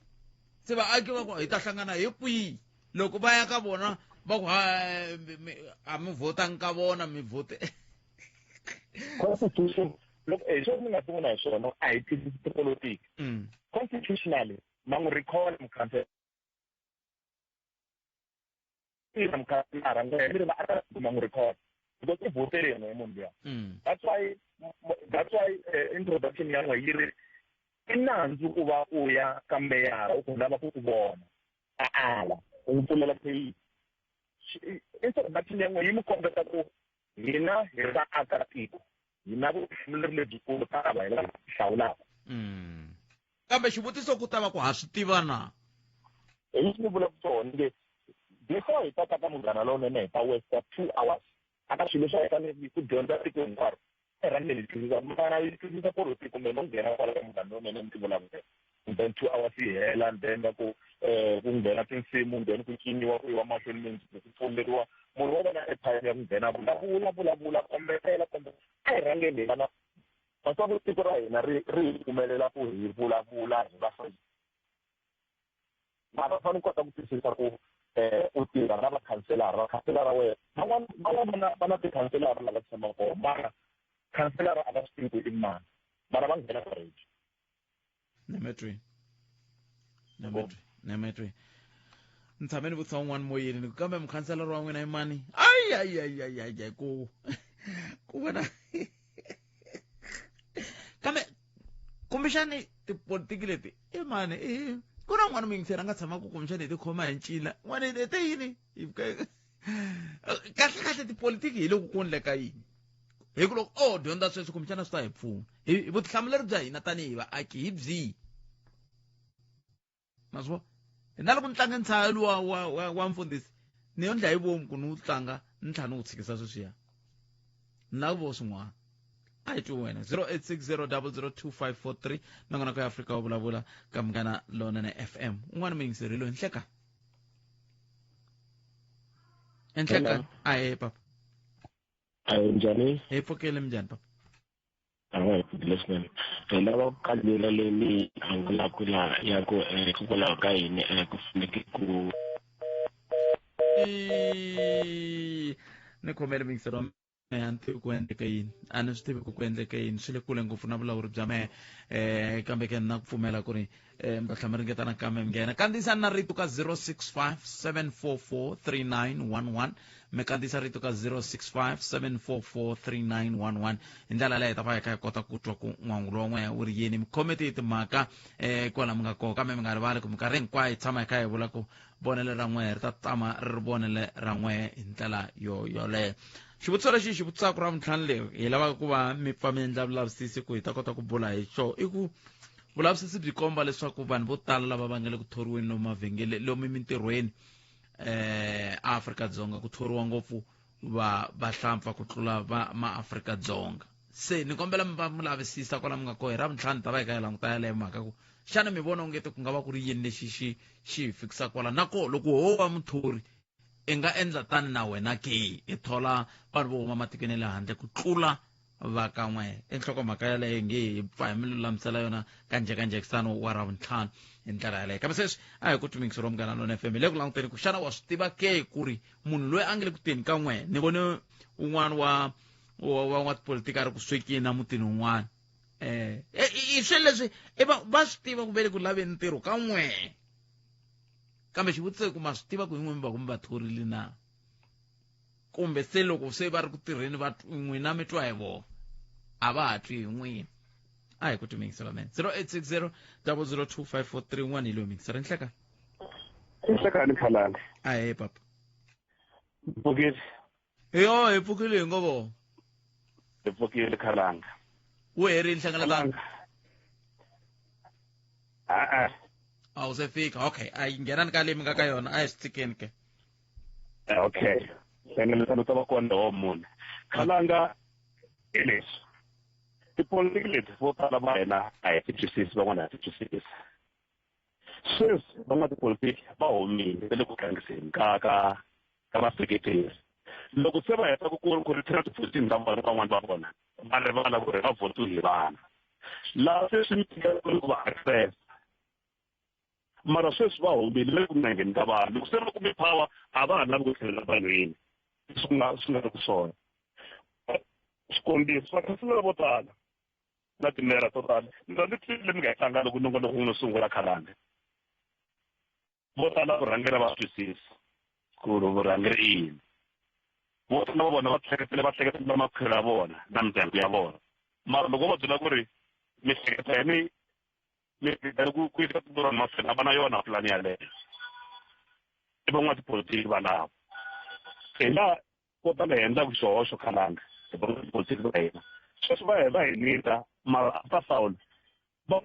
se vaaki va ku hi ta hlangana hi kwihi? Loko va ya ka vona va ku ha a mi votangi ka vona, mi vote. Constitution, loko sweswi ni nga sungula hi swona, a hi twisisi tipolotiki. Constitutionally ma n'wi recall mukhansela, mukhanselara n'we mi ri vaakatiko ma n'wi recall because i vhotele yena munhu luya. That's why introduction ya n'we yi ri i nandzu ku va u ya ka meyara u ku lava ku ku vona, a ala u n'wi pfulela pheyi. Introduction ya n'we yi mi kombeta ku hina hi ri vaakatiko hi na vutihlamuleri lebyikulu ka lava hi lava hlawulaka. Kambe xivutiso ku ta va ku ha swi tiva na? Hi leswi ni vulaka swona nge before hi ta ka Munghana Lowunene, hi ta waste 2 hours aka swilo leswi a hi fanele ku dyondza tiko hinkwaro. Erhangeni hi twisisa, mara yi twisisa politiki kumbe no nghena kwala ka Munghana Lowunene ni ti vulavula, and then 2 hours yi hela, and then va ku ku nghena tinsimu, then ku ciniwa, ku yiwa mahlweni, mindzuku ku pfuleriwa munhu wo va na airtime ya ku nghena vulavula, vulavula, kombetela, kombe. A hi rhangeni hi va na maswaku tiko ra hina ri hi pfumelela ku hi vulavula, hi va free, mara u fanele u kota ku twisisa ku u tirha na vakhanselara, vakhanselara wena van'wana van'wana va na tikhanselara lava tshamaka kona, mara khanselara a va swi tivi ku i mani, mara va nghena ka radio. Nemetweni, nemetweni, nemetweni, ni tshame ni vutisa un'wana moyeni, ni ku kambe mukhanselara wa n'wina i mani? Ayi, ayi, ayi, ayi, ayi, ayi, ku vona kambe kumbexani tipolitiki leti i mani i ku na un'wana muyingiseri a nga tshamaka kumbexani hi tikhoma hi ncila n'wana te yini kahle kahle tipolitiki hi le ku kundleka yini, hi ku loko o dyondza sweswo kumbexana swi ta hi pfuna hi vutihlamuleri bya hina tanihi vaaki hi byihi? Ma swi vona, na loko ni tlanga ntshayo luwa wa mfundhisi, ni yo ndla hi vomu ku ni wu tlanga, ni tlhela ni wu tshikisa sweswiya, ni lava vo swin'wana. A hi twi wena. 0860002543, nongonoko ya Afrika wa Vulavula ka Munghana Lonene FM. Un'wana muyingiseri loyi, nhleka enhleka. Ahe papa. Ayi, njhani? Hi pfukile, minjhani papa? Hi pfukile swinene. Hi lava ku kandziyela leyi mi yi angulaka laha ya ku hikokwalaho ka yini ku fanekele ku ni khomele mingiselo wa mehe a ni tivi ku endleke yini, a ni swi tivi ku ku endleke yini, swi le kule ngopfu na vulawuri bya mehe. Kambe ke na ku pfumela ku ri mi ta tlhela mi ringeta nakambe mi nghena. Kandziyisani na rito ka 065 744 3911, mi kandziyisa rito ka 065 744 3911. Hi ndlela yaleyo hi ta va hi kha hi kota ku twa ku n'wangulo wa n'wehe wu ri yini. Mi khome tihi timhaka kwala mi nga koho, kambe mi nga rivali ku minkarhi hinkwayo hi tshama hi kha hi vula ku vonelo ra n'wehe ri ta tama ri ri vonelo ra n'wehe hi ndlela yo yoleyo. Xivutiso lexi xi vutisaka ra vuntlhanu leyi hi lavaka ku va mi pfa mi endla vulavisisi ku hi ta kota ku bula hi xo i ku vulavisisi byi komba leswaku vanhu vo tala lava va nga le ku thoriweni lomu mavhengele lomu mintirhweni Afrika-Dzonga ku thoriwa ngopfu va vahlampfa ku tlula va maAfrika-Dzonga. Se ni kombela mi va mi lavisisa kwala mi nga koho hi ravuntlhanu ta va hi kha hi languta yaleyo mhaka ku xana mi vona ongeti ku nga va ku ri yini lexi xi xi hi fikisaka kwala, na koho loko ho va muthori i nga endla tani na wena ke, i thola vanhu vo huma matikweni ya le handle ku tlula va ka n'we. I nhlokomhaka yaleyo nge hi pfa hi mi lulamisela yona ka njhekanjhekisano wa ravuntlhanu hi ndlela yaleyo. Kambe sweswi a hi ku twi mingiselo Munghana Lona FM hi le ku languteni ku xana wa swi tiva ke ku ri munhu loyi a nga le ku teni ka n'we. Ni vone un'wana wa wa wa tipolitiki a ri ku swekeni na mutini wun'wana, i swilo leswi i va va swi tiva ku ve le ku laveni ntirho ka n'we, kambe xivutiso ku ma swi tiva ku hi n'we mi va ku mi va thorile na, kumbe se loko se va ri ku tirheni va n'wina mi twa hi vona, a va ha twi hi n'wina. A hi ku twi mingiselo mene 0860 0025431 hi loyi mingiselo. Nhleka. Nhlekani Phalala. Ahee papa. Pfukile. Yo hi pfukile hi ngo vo. Hi pfukile Khalanga. Wu herile nhlengeletano? A-a. A wu se fika. Okay, a yi nghenani ka leyi mi nga ka yona, a hi swi tshikeni ke. Okay, nhlengeletano ta va kona ho mune. Khalanga, hi leswi tipolitiki leti vo tala va hina a hi ti twisisi, van'wana ha ti twisisi. Sweswi van'watipolitiki va humile va le ku tlangiseni ka ka ka vaseketeri. Loko se va heta ku ku ri ti-voting ta vona, van'wani va vona va rivala ku ri va votiwe hi vanhu laha se swi mi tikela ku ri ku va access. Mara sweswi va humile va le ku nangeni ka vanhu. Loko se va kume power a va ha lavi ku tlhelela vanhwini, swi nga swi nga ri ku swona. Xikombiso, vakhanselara vo tala na timera to tala ni ndzi twile mi nga yi tlanga loko nongonoko wu no sungula. Khalanga, vo tala vurhangeri va swi twisisi ku ri vurhangeri i yini. Vo tala va vona va hleketele va hleketela makhwelo ya vona na mindyangu ya vona, mara loko va byela ku ri mi hleketa yini, mi hleketa ku ku yisa tiko ra mahlweni, a va na yona pulani yaleyo. I van'watipolitiki valavo hi laha ko tala hi endlaku xihoxo. Khalanga, hi van'watipolitiki va hina sweswi va hi va hi nita, mara after hlawulo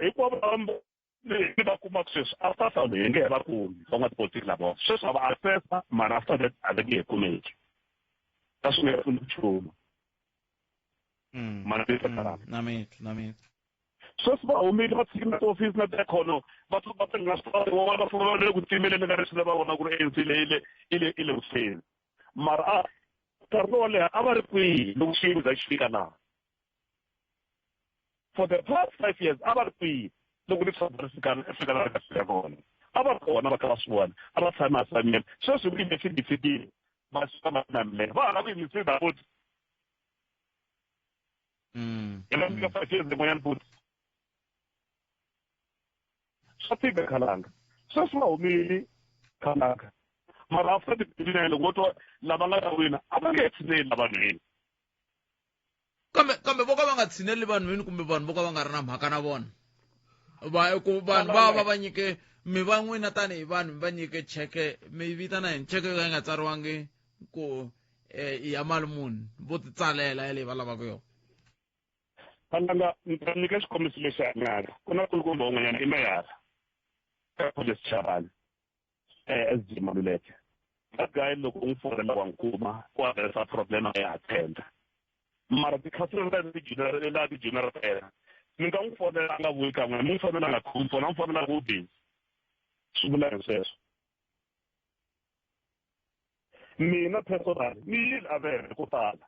hinkwavo lava mi va kumaka sweswi after hlawulo hi nge he va kumi. Van'watipolitiki lavawa sweswi va va accessa, mara after that a va nge he kumeki, ka swi nga pfuni nchumu. Mana. Na mitwa, na mitwa. Sweswi va humile va tshiki na tihofisi na tiekhono, va va tirha switarata, van'wana va famba va le ku timeleni ka leswi va vona ku ri ANC leyi le i le i le ku mara a nkarhi lowo leha a va ri kwihi loko xiyimo za xi fika laha? For the past 5 years a va ri kwihi loko leswaku ri fika fika laha ri nga fika kona? A va ri kona, va kha va swi vona, a va tshame asamele. Sweswi ku election yi fikile, va suka va na milenge, va ha lava ku yimisisa futhi. Hi la fika 5 years yin'wanyana futhi, swa tika. Khalanga, sweswi va humile. Khalanga, mara after ti-29 loko vo twa lava nga ta wina a va nge tshineli la vanhwini. Kambe vo ka va nga tshineli vanhwini, kumbe vanhu vo ka va nga ri na mhaka na vona, va ku vanhu va va va nyike mi va n'wina tanihi vanhu mi va nyike cheke, mi vitana yini, cheke yo ka yi nga tsariwangi ku i ya mali muni, vo ti tsalela yaleyi va lavaka yona. Khalanga, ni ta nyika xikombiso lexi hanyaka. Ku na kulukumba un'wanyana i meyara ka College Chavani, SG Maluleke. That guy, loko u n'wi fonela wa n'wi kuma, u addressa problem, a ya attenda. Mara tikhansela ta ti-junior la ti-junior ta yena, mi nga n'wi fonela a nga vuyi kan'we, mi n'wi fonela a nga khomi foni, a n'wi fonela ku busy. Swi vula hi sweswo. Mina personally ni yile avere ko tala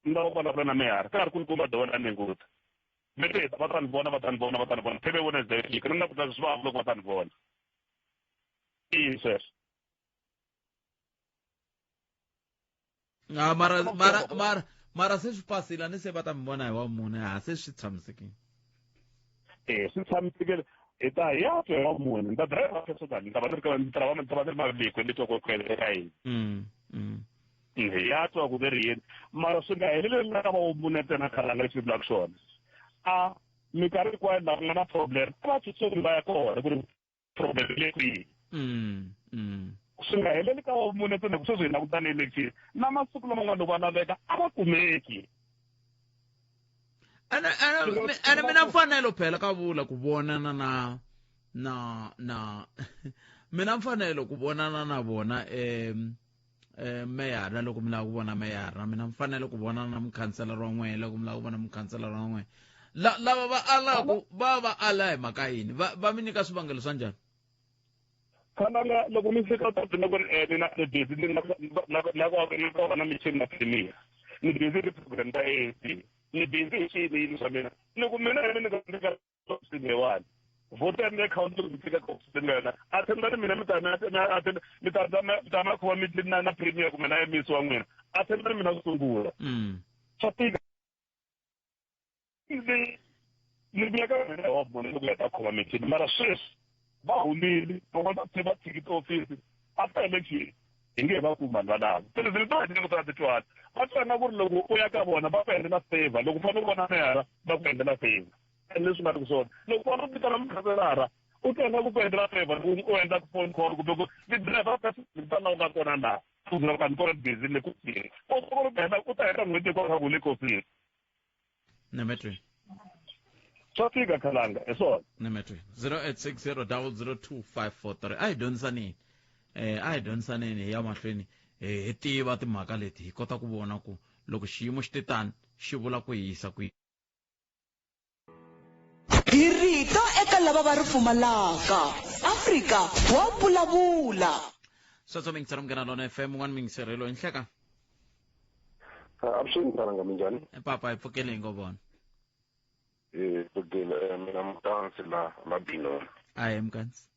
ni lava ku vulavula na meyara ka ha ri kulukumba Dowela Nenguta. Mi te va ta ni vona, va ta ni vona, va ta ni vona. Phebe Wednesday fika ni na ku ta swi vava loko va ta ni vona. I yini sweswo? Ah, mara mara mara mara se swi pasile a ni se va ta mi vona hi wa mune ha se swi tshamisekile. Eh, swi tshamisekile. Hi ta hi ya twa hi wa mune. Ni ta driver sweswo tani, ni ta va ni ri ka ni ta va ni ta va ni ri mavekweni ni twa ku ku endleka yini. Hi ya twa ku ve ri yini. Mara swi nga heleleli la ka va mune ntsena khalanga leswi vulaka swona. A minkarhi hinkwayo laha ku nga na problem a va tsutsumi va ya kona ku ri problem yi le kwihi. Swi nga heleli ka wa mune ntsena ku sweswi hi langutane election na masiku laman'wana loko va laveka a va kumeki. Ene ene ene mina mfanelo phela ka vula ku vonana na na na mina mfanelo ku vonana na vona meyara loko mi lava ku vona meyara, mina mfanelo ku vonana na mukhanselara wa n'wehe loko mi lava ku vona mukhanselara wa n'wehe. La lava va alaku va va ala hi mhaka yini? Va va mi nyika swivangelo swa njhani? Khalanga loko mi fika ta byela ku ri ni na ni busy ni na na na ku va na michini na premier. Ni busy hi program ta ANC. Ni busy hi swini yini swa mina. Ni ku mina hi ni ka ni ka ofisini leyiwani. Vote ya mina account loko mi fika ka ofisini ka yona. Attenda ni mina mi ta mi attenda mi ta mi ta ma khoma mi na na premier kumbe na MEC wa n'wina. Attenda ni mina ku sungula. Swa tika. Ni vuya ka mina hi wa vona loko heta khoma michini mara sweswi va humile van'wana va va tshiki tiofisi after election hi nge va kumi vanhu valavo se leswi leswi va hi ta titwana va twa nga ku ri loko u ya ka vona va ku endlela favor, loko u fanele u vona meyara va ku endlela favor, and leswi nga ri ku swona loko u fanele u vitana mukhanselara u twa nga ku ku endlela favor loko u endla phone call kumbe ku ni driver ka vitana u nga kona laha u byela ku a ni kona busy le ku u u ta heta n'hweti hinkwayo kha ku le kofini. Nemetweni. Swa fika khalanga hi swona. Nemetweni. 0860002543. A hi dyondzisaneni. A hi dyondzisaneni hi ya mahlweni hi tiva timhaka leti hi kota ku vona ku loko xiyimo xi te tani xi vula ku yisa ku hi rito eka lava va ri pfumalaka. Afrika wa vulavula. Sweswo mingisero Munghana Lona FM un'wana mingiserelo hi nhleka. Avuxeni Mthalanga, minjhani? Papa hi pfukele hi ngo vona. Hi pfukile mina Mkansi la la Binoni. Ahe Mkansi.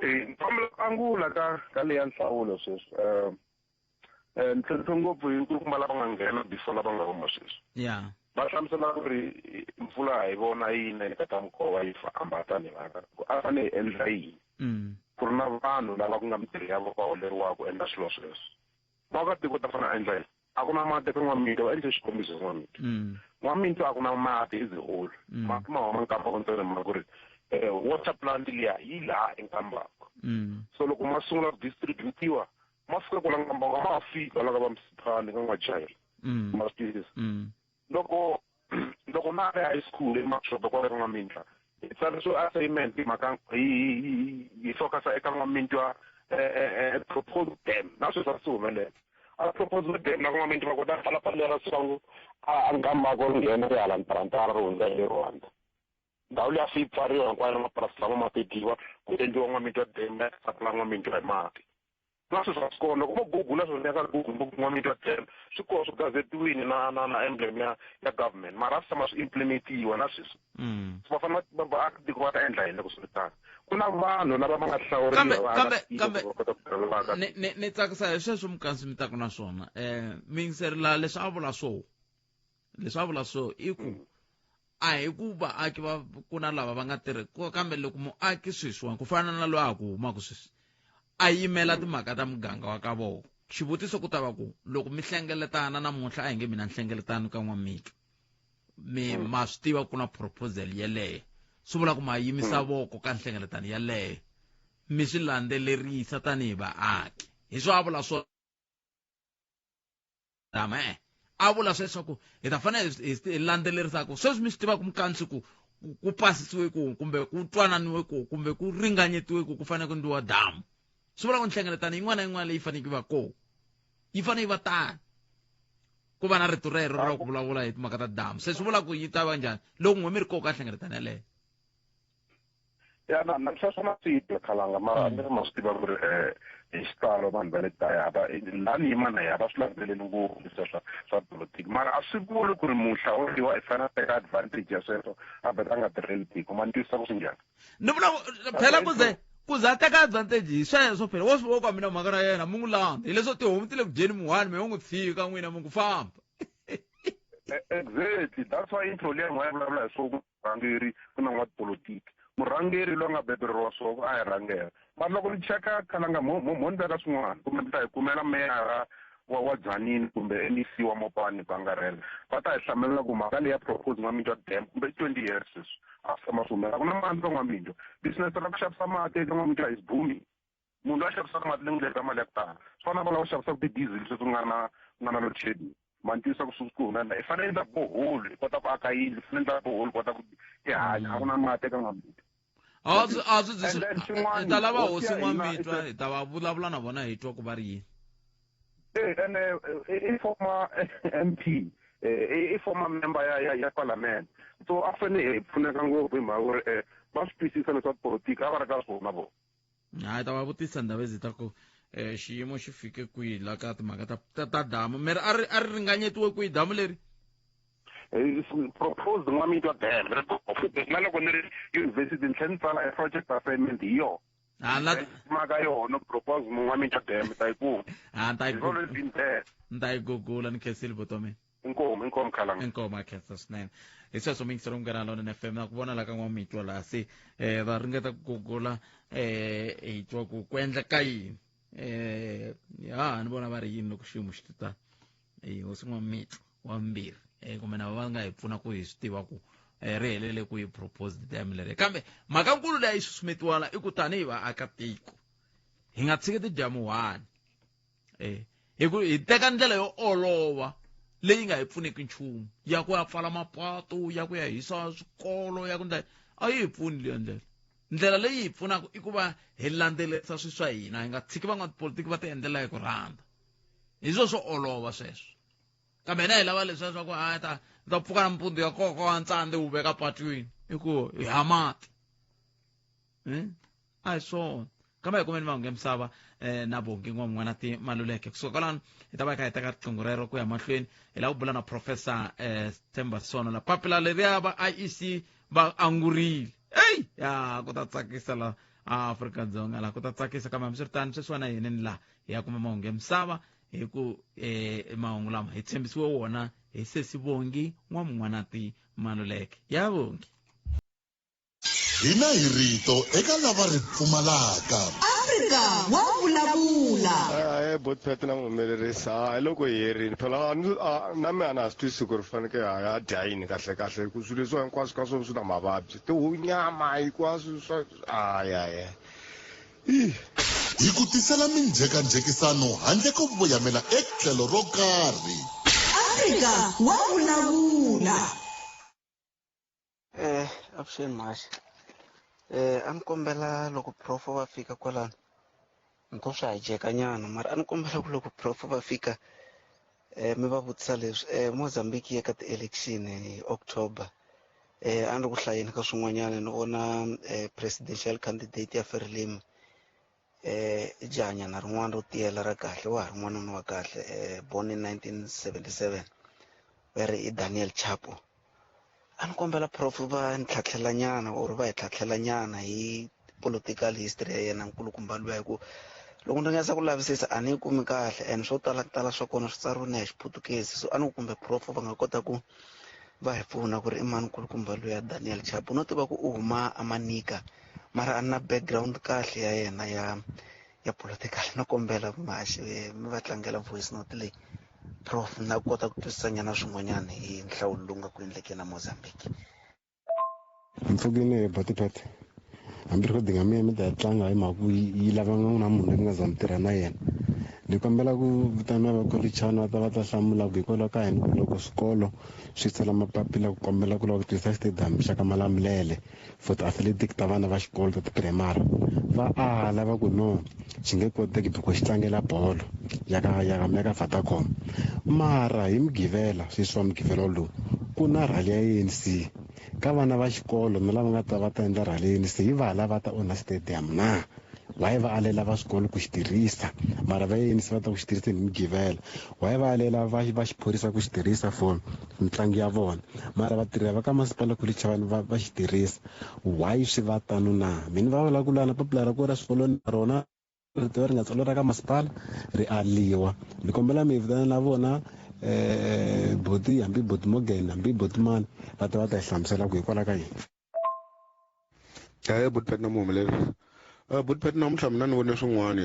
Ni kombela ku angula ka ka leya nhlawulo sweswi. Ni tlhentlhe ngopfu hi nkulukumba lava nga nghena before lava nga huma sweswi. Va hlamusela ku ri mpfula hi vona yi na eka ta mikova yi famba tanihi vaakatiko. A fanele hi endla yini? Ku ri na vanhu lava ku nga mintirho ya vona va holeriwaka ku endla swilo sweswo. Vaakatiko ta fanele a endla yini? A ku na mati eka N'wamitwa, va endle xikombiso hi N'wamitwa. N'wamitwa a ku na mati is whole. Mati ma huma Nkambako ntsena hi mhaka ku ri water plant liya yi laha eNkambako. So loko ma sungula ku distributiwa ma fika kwala Nkambako a ma ha fiki kwala ka va Msiphani ka N'wajahela. Ma swi twisisa? Loko loko na ri high school eMaxoto kwale ka N'wamitwa hi tsarisiwe assignment hi mhaka hi hi focus eka N'wamitwa proposed dam na sweswi a swi humelela. A proposed dam na N'wamitwa va kota ku pfala patu lera suka a Nkambako ri nghena ri hala Ntarantara ri hundza hi le Rwanda. Ndhawu liya se yi pfariwa hinkwayo na mapurasi lama ma tekiwa ku endliwa N'wamitwa dam ya supply N'wamitwa hi mati. Na sweswi a swi kona. Loko vo Google sweswi ya ka Google vo N'wamitwa dam swi kona swi gazetiwini na na na emblem ya ya government mara a swi tshama swi implementiwa na sweswi. So va fanele va vaakatiko va ta endla yini loko swi ri tano? Ku na vanhu lava va nga hlawuriwa Kambe va kambe akatiko kambe ku va kota ku tirhela vaakatiko. ni ni ni tsakisa hi sweswo Mkansi mi taku na swona. Miyingiseri la leswi a vula swo. Leswi a vula swo i ku a hi ku vaaki va ku na lava va nga tirhi kambe loko muaki sweswiwani ku fana na loyi a ha ku humaka sweswi a yimela timhaka ta muganga wa ka vona. Xivutiso ku ta va ku loko mi hlengeletana namuntlha a hi nge mina nhlengeletano ka N'wamitwa mi ma swi tiva ku na proposal yeleyo swi vula ku ma yimisa voko ka nhlengeletano yeleyo mi swi landzelerisa tanihi vaaki hi swo a vula swo dama a vula sweswo ku hi ta fanele hi landzelerisa ku sweswi mi swi tivaka Mkansi ku ku pasisiwe ku kumbe ku twananiwe ku kumbe ku ringanyetiwe ku ku fanele ku endliwa damu. Swi vula ku nhlengeletano yin'wana na yin'wana leyi faneleke yi va kona yi fanele yi va tani ku va na rito rero ra ku vulavula hi timhaka ta damu. Se swi vula ku yi ta va njhani loko n'we mi ri kona ka nhlengeletano yeleyo? Ya na sweswo na swi twa Khalanga, mara a ni ri ma swi tiva ku ri hi xitalo vanhu va le kaya va la ni yima na yehe va swi landzeleli ngopfu leswiya swa politiki, mara a swi vuli ku ri muhlawuriwa i fanele a teka advantage ya sweswo a vheta a nga tirheli tiko. Ma ni twisisa ku swi njhani? Ni vula phela ku ze a teka advantage hi sweswo phela wo swi vona ku mina mhaka na yena mi n'wi landza hileswo tihomu ti le ku dyeni muhwani mi yo n'wi tshika n'wina mi ku famba. Exactly, that's why intro liya n'wa ya vulavula hi swo ku murhangeri ku na n'watipolitiki, murhangeri loyi a nga bebereriwa swo ku a hi rhangela. Mara loko ni cheka Khalanga, mo ni veka swin'wana kumbe mi ta hi kumela meyara wa Dzanini kumbe MEC wa Mopani ku angarhela, va ta hi hlamulela ku mhaka leyi ya propose N'wamitwa dam kumbe i 20 years sweswi a swi tshama swi humelela. A ku na mati ka N'wamitwa, business ra ku xavisa mati eka N'wamitwa is booming. Munhu loyi a xavisaka mati le ndleni ka mali ya ku tala swi fana na va lava xavisaka ti-diesel sweswi ku nga na load shedding. Ma ni twisisa ku swi ku humelela? I fanele endla borehole i kota ku aka yindlu, i fanele endla borehole i kota ku i hanya. A ku na mati eka N'wamitwa. A swi And then xin'wana, hi ta lava hosi hosi ya hina N'wamitwa, hi ta va vulavula na vona hi twa ku va ri yini. Ene i former MP, i former member ya parliament, so a fanele hi pfuneka ngopfu hi mhaka ku ri va swi twisisa leswaku politiki a va ri ka swona vona. Hayi, ta va vutisa ndhawu ezi ta ku xiyimo xi fike kwihi la ka timhaka ta damu. Mi ri a ri ringanyetiwe kwihi damu leri? Proposed N'wamitwa dam ri na loko ni ri university ni tlhela ni tsala e project assignment hi yona. Ha la. Maka yona propose N'wamitwa dam ta yi kuma. Ha, ni ta yi It's always been there. Ni ta yi gugula. Ni khensile vutomi. Inkomu, inkomu Khalanga. Inkomu, a khensa swinene. Hi sweswo muyingiseri Munghana Lonene FM, na ku vona la ka N'wamitwa laha se va ringeta ku gugula hi twa ku endleka yini. Ya ni vona va ri yini loko xiyimo xi ta hosi N'wamitwa wa mbirhi kumbe na va nga hi pfuna ku hi swi tiva ku ri helele ku yi proposed dam leri. Kambe mhaka nkulu leyi yi susumetiwa la i ku tanihi vaakatiko hi nga tshiki tidyamuhani hi ku hi teka ndlela yo olova leyi nga hi pfuneki nchumu ya ku ya pfala mapatu, ya ku ya hisa swikolo, ya ku ndlela a yi hi pfuni leyo ndlela. Ndlela leyi hi pfunaka i ku va hi landzelerisa swilo swa hina, hi nga tshiki van'watipolitiki va ti endlela hi ku rhandza. Hi swo olova sweswo, kambe hina hi lava leswiya swa ku a ta pfuka nampundzu ya koko wa ntsandze wu veka patwini i ku hi ha mati. A hi swona. Kambe hi kumeni mahungu ya misava na Bongi N'wan'wana ti Maluleke. Kusuka kwalano hi ta va hi kha hi teka riqingho rero ku ya mahlweni. Hi lava ku bula na Professor Themba Sono la papila leriya va IEC va angurile. Eyi ya ku ta tsakisa la Afrika-Dzonga la ku ta tsakisa. Kambe hambiswiritano sweswiwani a hi yeneni laha hi ya kuma mahungu ya misava hi ku mahungu lama hi tshembisiwe wona hi sesi Bongi N'wamun'wana ti Maluleke. Ya Bongi. Hina hi rito eka lava ri pfumalaka. Afrika wa vulavula. Hayi, botpet na muhumelerisi, hayi loko hi herini phela na mina a na ha swi twisisi ku ri faneke ha ya dya yini kahle kahle, ku swilo leswiwa hinkwaswo ka swona swi na mavabyi, tihunyama hinkwaswo swa hayi hayi. Hi ku tisela minjhekanjhekisano handle ko voyamela etlhelo ro karhi. Afrika wa vulavula. Avuxeni mhaxi. A ni kombela loko prof va fika kwalano, ni to swi hijeka nyana, mara a ni kombela ku loko prof va fika mi va vutisa leswi. Mozambique ya ka ti-election hi October. A ni ri ku hlayeni ka swin'wanyana ni vona presidential candidate ya Frelimo, i jahanyana rin'wana ro tiyela ra kahle, wa ha ri n'wanuna wa kahle, born in 1977, va ri i Daniel Chapo. A ni kombela prof va ni tlhatlhela nyana or va hi tlhatlhela nyana hi political history ya yena nkulukumba luya, hi ku loko ni ringesa ku lavisisa a ni yi kumi kahle, and swo tala tala swa kona swi tsariwe na hi Xiputukezi. So a ni ku kumbe prof va nga kota ku va hi pfuna ku ri i mani nkulukumba luya Daniel Chapo. No tiva ku u huma aManica, mara a ni na background kahle ya yena ya political. No kombela mhaxi mi va tlangela voice note leyi prof, na kota ku twisisa nyana swin'wanyana hi nhlawulo lowu nga ku endlekeni na Mozambique. Mpfukini hi botipet, hambi rhodi nga mina mi ta yi tlanga hi mhaka ku yi lava na munhu loyi mi nga za mi tirha na yena. Ni kombela ku vitana va kholichana va ta va ta hlamula ku hikwalaho ka yini ku loko swikolo swi tsala mapapila ku kombela ku lava ku tirhisa stadium xa ka Malamulele for ti-athletic ta vana va xikolo ta ti-primary, va ala va ku no, xi nge koteki because xi tlangela bolo ya ka Vodacom. Mara hi Mugqivela, sweswi wa Mugqivela lowu, ku na rally ya ANC. Ka vana va xikolo na lava nga ta va ta endla rhaleni se hi va lava ta onha stadium na? Why va alela va swikolo ku xi tirhisa mara va ANC va ta ku xi tirhiseni hi Mugqivela? Why va alela va va xiphorisa ku xi tirhisa for mitlangu ya vona mara vatirhi va ka masipala ku Chavani va va xi tirhisa? Why swi va tano na? Mina va vula ku lana papila ra ku ra swikolweni na rona rito ri nga tsariwa ra ka masipala ri aliwa. Ni kombela mi vitana na vona boti hambi boti Morgan hambi boti mani va ta va ta hi hlamusela ku hikwalaho ka yini. Ahee buti Pat na muhumelerisi. Buti Pat namuntlha mina ni vone swin'wani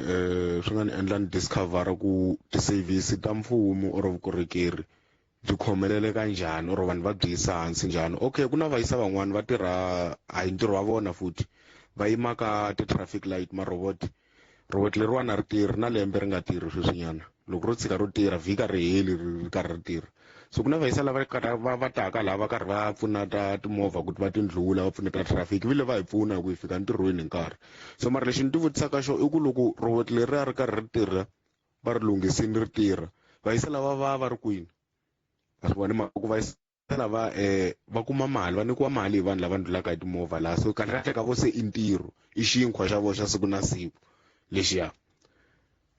swi nga ni endla ni discover ku ti-service ta mfumo or vukorhokeri byi khomeleleka njhani or vanhu va byi yisa hansi njhani. Okay ku na vayisa van'wani va tirha a hi ntirho wa vona futhi va yima ka ti-traffic light ma robot. Robot leriwani a ri tirhi na lembe ri nga tirhi sweswinyana loko ro tshika ro tirha vhiki a ri heli ri karhi ri tirha. So ku na vayisa lava va va taka laha va karhi va pfuneta timovha ku va tindlula va pfuneta traffic vile va hi pfuna hi ku hi fika ntirhweni hi nkarhi. So mara lexi ni ti vutisaka xona i ku loko robot leriya ri karhi ri tirha va ri lunghisini ri tirha vayisa lava va va ri kwini? A swi vona mhaka ku vayisa lava va kuma mali va nyikiwa mali hi vanhu lava ndlulaka hi timovha laha so kahle kahle ka vo se i ntirho i xinkwa xa vona xa siku na siku lexiya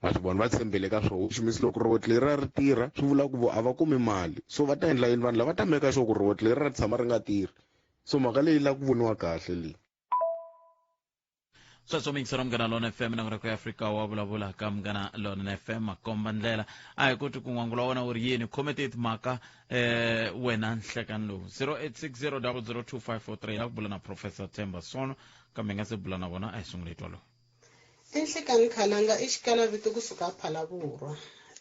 ma swi vona va tshembele ka swona which means loko robot leri ri tirha swi vula ku vo a va kumi mali so va ta endla yini vanhu lava ta meka sure ku robot leri ra tshama ri nga tirhi so mhaka leyi la ku voniwa kahle leyi. Sweswo miyingiselo Munghana Lona FM na ku ya Afrika wa vulavula ka Munghana Lona FM makomba ndlela a hi koti ku n'wangula wa wena wu ri yini khome ti timhaka wena nhlekani lowu 0860002543 la ku bula na Professor Themba Sono kambe hi nga se bula na vona a hi sungule twa lowu. Enhlekani Khalanga i xikalavito kusuka Phalaborwa.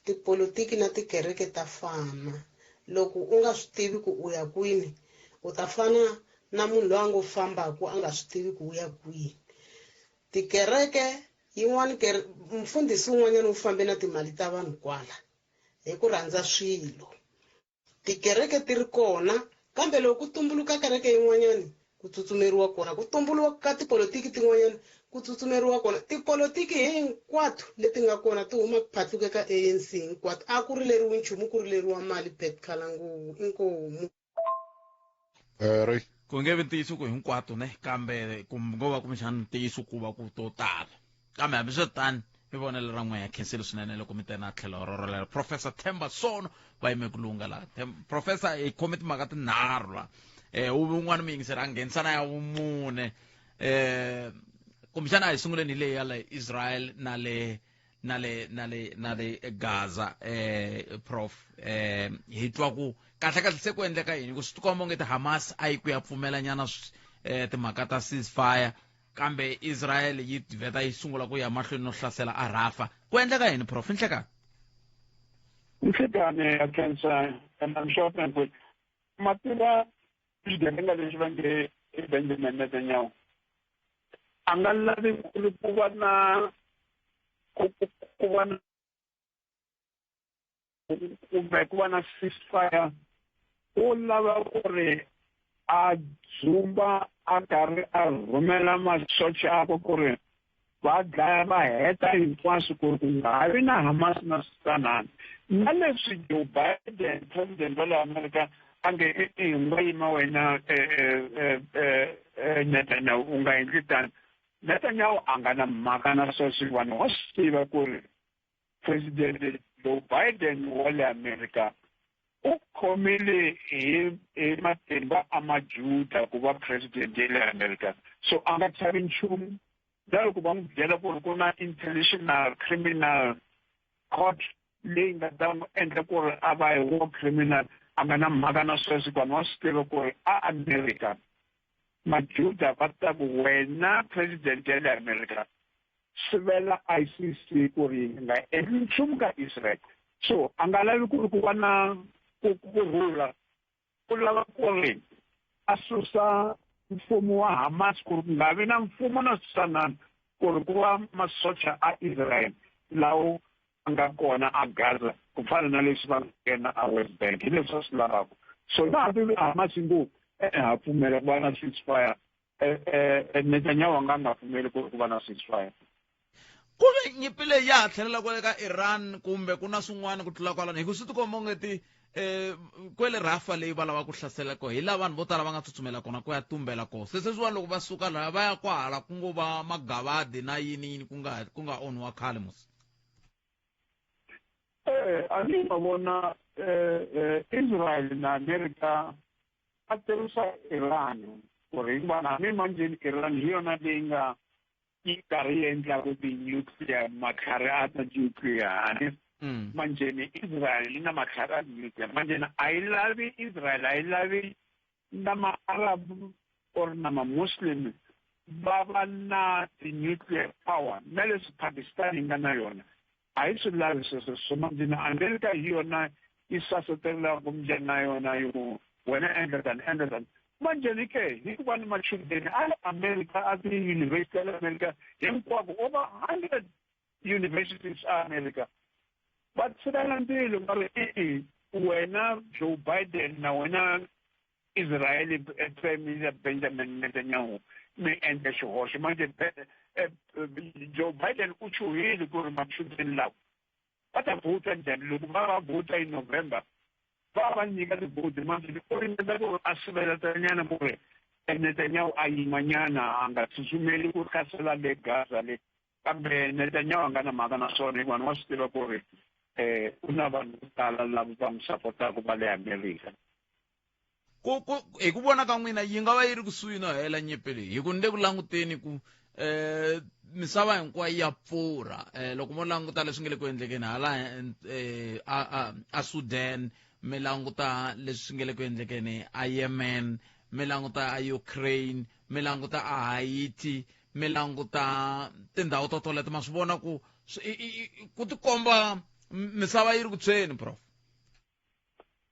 Tipolotiki na tikereke ta fana. Loko u nga swi tivi ku u ya kwini, u ta fana na munhu loyi a ngo fambaku a nga swi tivi ku u ya kwihi. Tikereke yin'wana mfundhisi wun'wanyana u fambe na timali ta vanhu kwala hi ku rhandza swilo. Tikereke ti ri kona kambe loko ku tumbuluka kereke yin'wanyana ku tsutsumeriwa kona, ku tumbuluka tipolotiki tin'wanyana ku tsutsumeriwa kona. Tipolotiki hinkwato leti nga kona ti huma phatluke ka ANC hinkwato. A ku rileriwi nchumu ku rileriwa mali Pat Khalanguwu inkomu. Ri ku nge vi ntiyiso ku hinkwato ne kambe ku ngo va kumbexana ntiyiso ku va ku to tala kambe hambiswiritano i vonelo ra n'we ya khensile swinene loko mi tena tlhelo roro lero Professor Themba Sono va yime ku lunga laha Professor hi khome timhaka tinharhu laha wu un'wana muyingiseri a nghenisa na ya vumune kumbexana a hi sunguleni hi leyi ya le Israel na le na le na le na le Gaza prof hi twa ku kahle kahle se ku endleka yini ku swi tikomba onge ti Hamas a yi ku ya pfumela nyana timhaka ta ceasefire kambe Israel yi vheta yi sungula ku ya mahlweni no hlasela a Rafa ku endleka yini prof nhlekani? Nhlekani ya khensa and I'm sure thankful mativa xigevenga lexi va nge i Benjamin Netanyahu a nga lavi ku ri ku va na ku va na kumbe ku va na ceasefire u lava ku ri a dzumba a karhi a rhumela masocha akwe ku ri va dlaya va heta hinkwaswo ku ri ku nga ha vi na Hamas na switanani na leswi Joe Biden president wa le America a nge e-e u nga yima wena Netanyahu u nga endli tano Netanyahu a nga na mhaka na sweswo vanhu wa swi tiva ku ri president Joe Biden wa le America u khomile hi hi matimba a majuda ku va president ya le America so a nga chavi nchumu na loko va n'wi byela ku ri ku na international criminal court leyi nga ta n'wi endla ku ri a va hi war criminal a nga na mhaka na sweswo vanhu va swi tiva ku ri a America majuda va ta ku wena president ya le America sivela ICC ku ri yi nga endli nchumu ka Israel so a nga lavi ku ri ku va na ku rhula u lava ku ri a susa mfumo wa Hamas ku ri ku nga vi na mfumo na swisanana ku ri ku va masocha a Israel lawo a nga kona a Gaza ku fana na leswi va nghena a West Bank hi leswi va swi lavaka so na hambi Hamas ngo e-e ha pfumela ku va na ceasefire Netanyahu a nga nga pfumeli ku ri ku va na ceasefire. Ku ve nyimpi leyi ya ha tlhelela kwale ka Iran kumbe ku na swin'wana ku tlula kwalano, hi ku swi tikomba onge ti kwele Rafa leyi va lava ku hlasela koho, hi laha vanhu vo tala va nga tsutsumela kona ku ya tumbela koho. Se sweswiwani loko va suka laha va ya kwahala ku ngo va magavadi na yini yini ku nga ku nga onhiwa khale musi. A ni ma vona Israel na America a tirhisa Iran ku ri hikuva hambi manjheni Iran hi yona leyi nga yi karhi yi endlaku ti-nuclear, matlhari a ta nuclear hani. Manjheni Israel yi na matlhari a nuclear, manjheni a yi lavi Israel, a yi lavi na ma-Arab or na ma-Muslim va va na ti-nuclear power, na leswi Pakistan yi nga na yona a yi swi lavi sweswo. So manjheni America hi yona yi sasetelelaka minjhani na yona yi ku wena endla tani, endla tani. Manjheni ke hikuva ni machudeni a le America, a ti-university ya le America hinkwako, over 100 universities a America, va tshivela ndzilo va ri e-e, wena Joe Biden na wena Israeli Prime Minister Benjamin Netanyahu mi endla xihoxo. Manje Joe Biden u chuhile ku ri machudeni lawa va ta vhota njhani loko va va vhota hi November, va va nyika tivhoti. Manje u ringeta ku ri a siveletanyana ku ri Netanyahu a yimanyana, a nga tsutsumeli ku hlasela le Gaza le, kambe Netanyahu a nga na mhaka na swona, hikuva wa swi tiva ku ri u na vanhu vo tala lava va n'wi sapotaka va le America. Ku ku hi ku vona ka n'wina yi nga va yi ri kusuhi no hela nyimpi leyi, hi ku ni le ku languteni ku misava hinkwayo ya pfurha. Loko mo languta leswi nga le ku endlekeni hala a Sudan, mi languta leswi nga le ku endlekeni a Yemen, mi languta a Ukraine, mi languta a Haiti, mi languta tindhawu to toleto, ma swi vona ku ku tikomba misava yi ri ku tshweni, prof.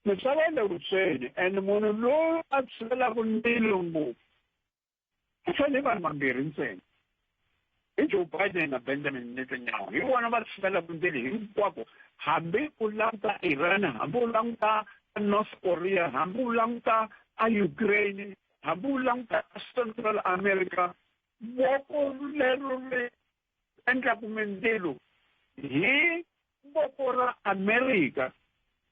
Misava yi le ku tshweni, and munhu loyi a tshivelaka ndzilo ngopfu i fanele vanhu vambirhi ntsena, i Joe Biden na Benjamin Netanyahu. Hi vona va tshivelaka ndzilo hinkwako, hambi u languta Iran, hambi u languta North Korea, hambi u languta a Ukraine, hambi u languta Central America, voko lero ri endlaku mindzilo hi voko ra America.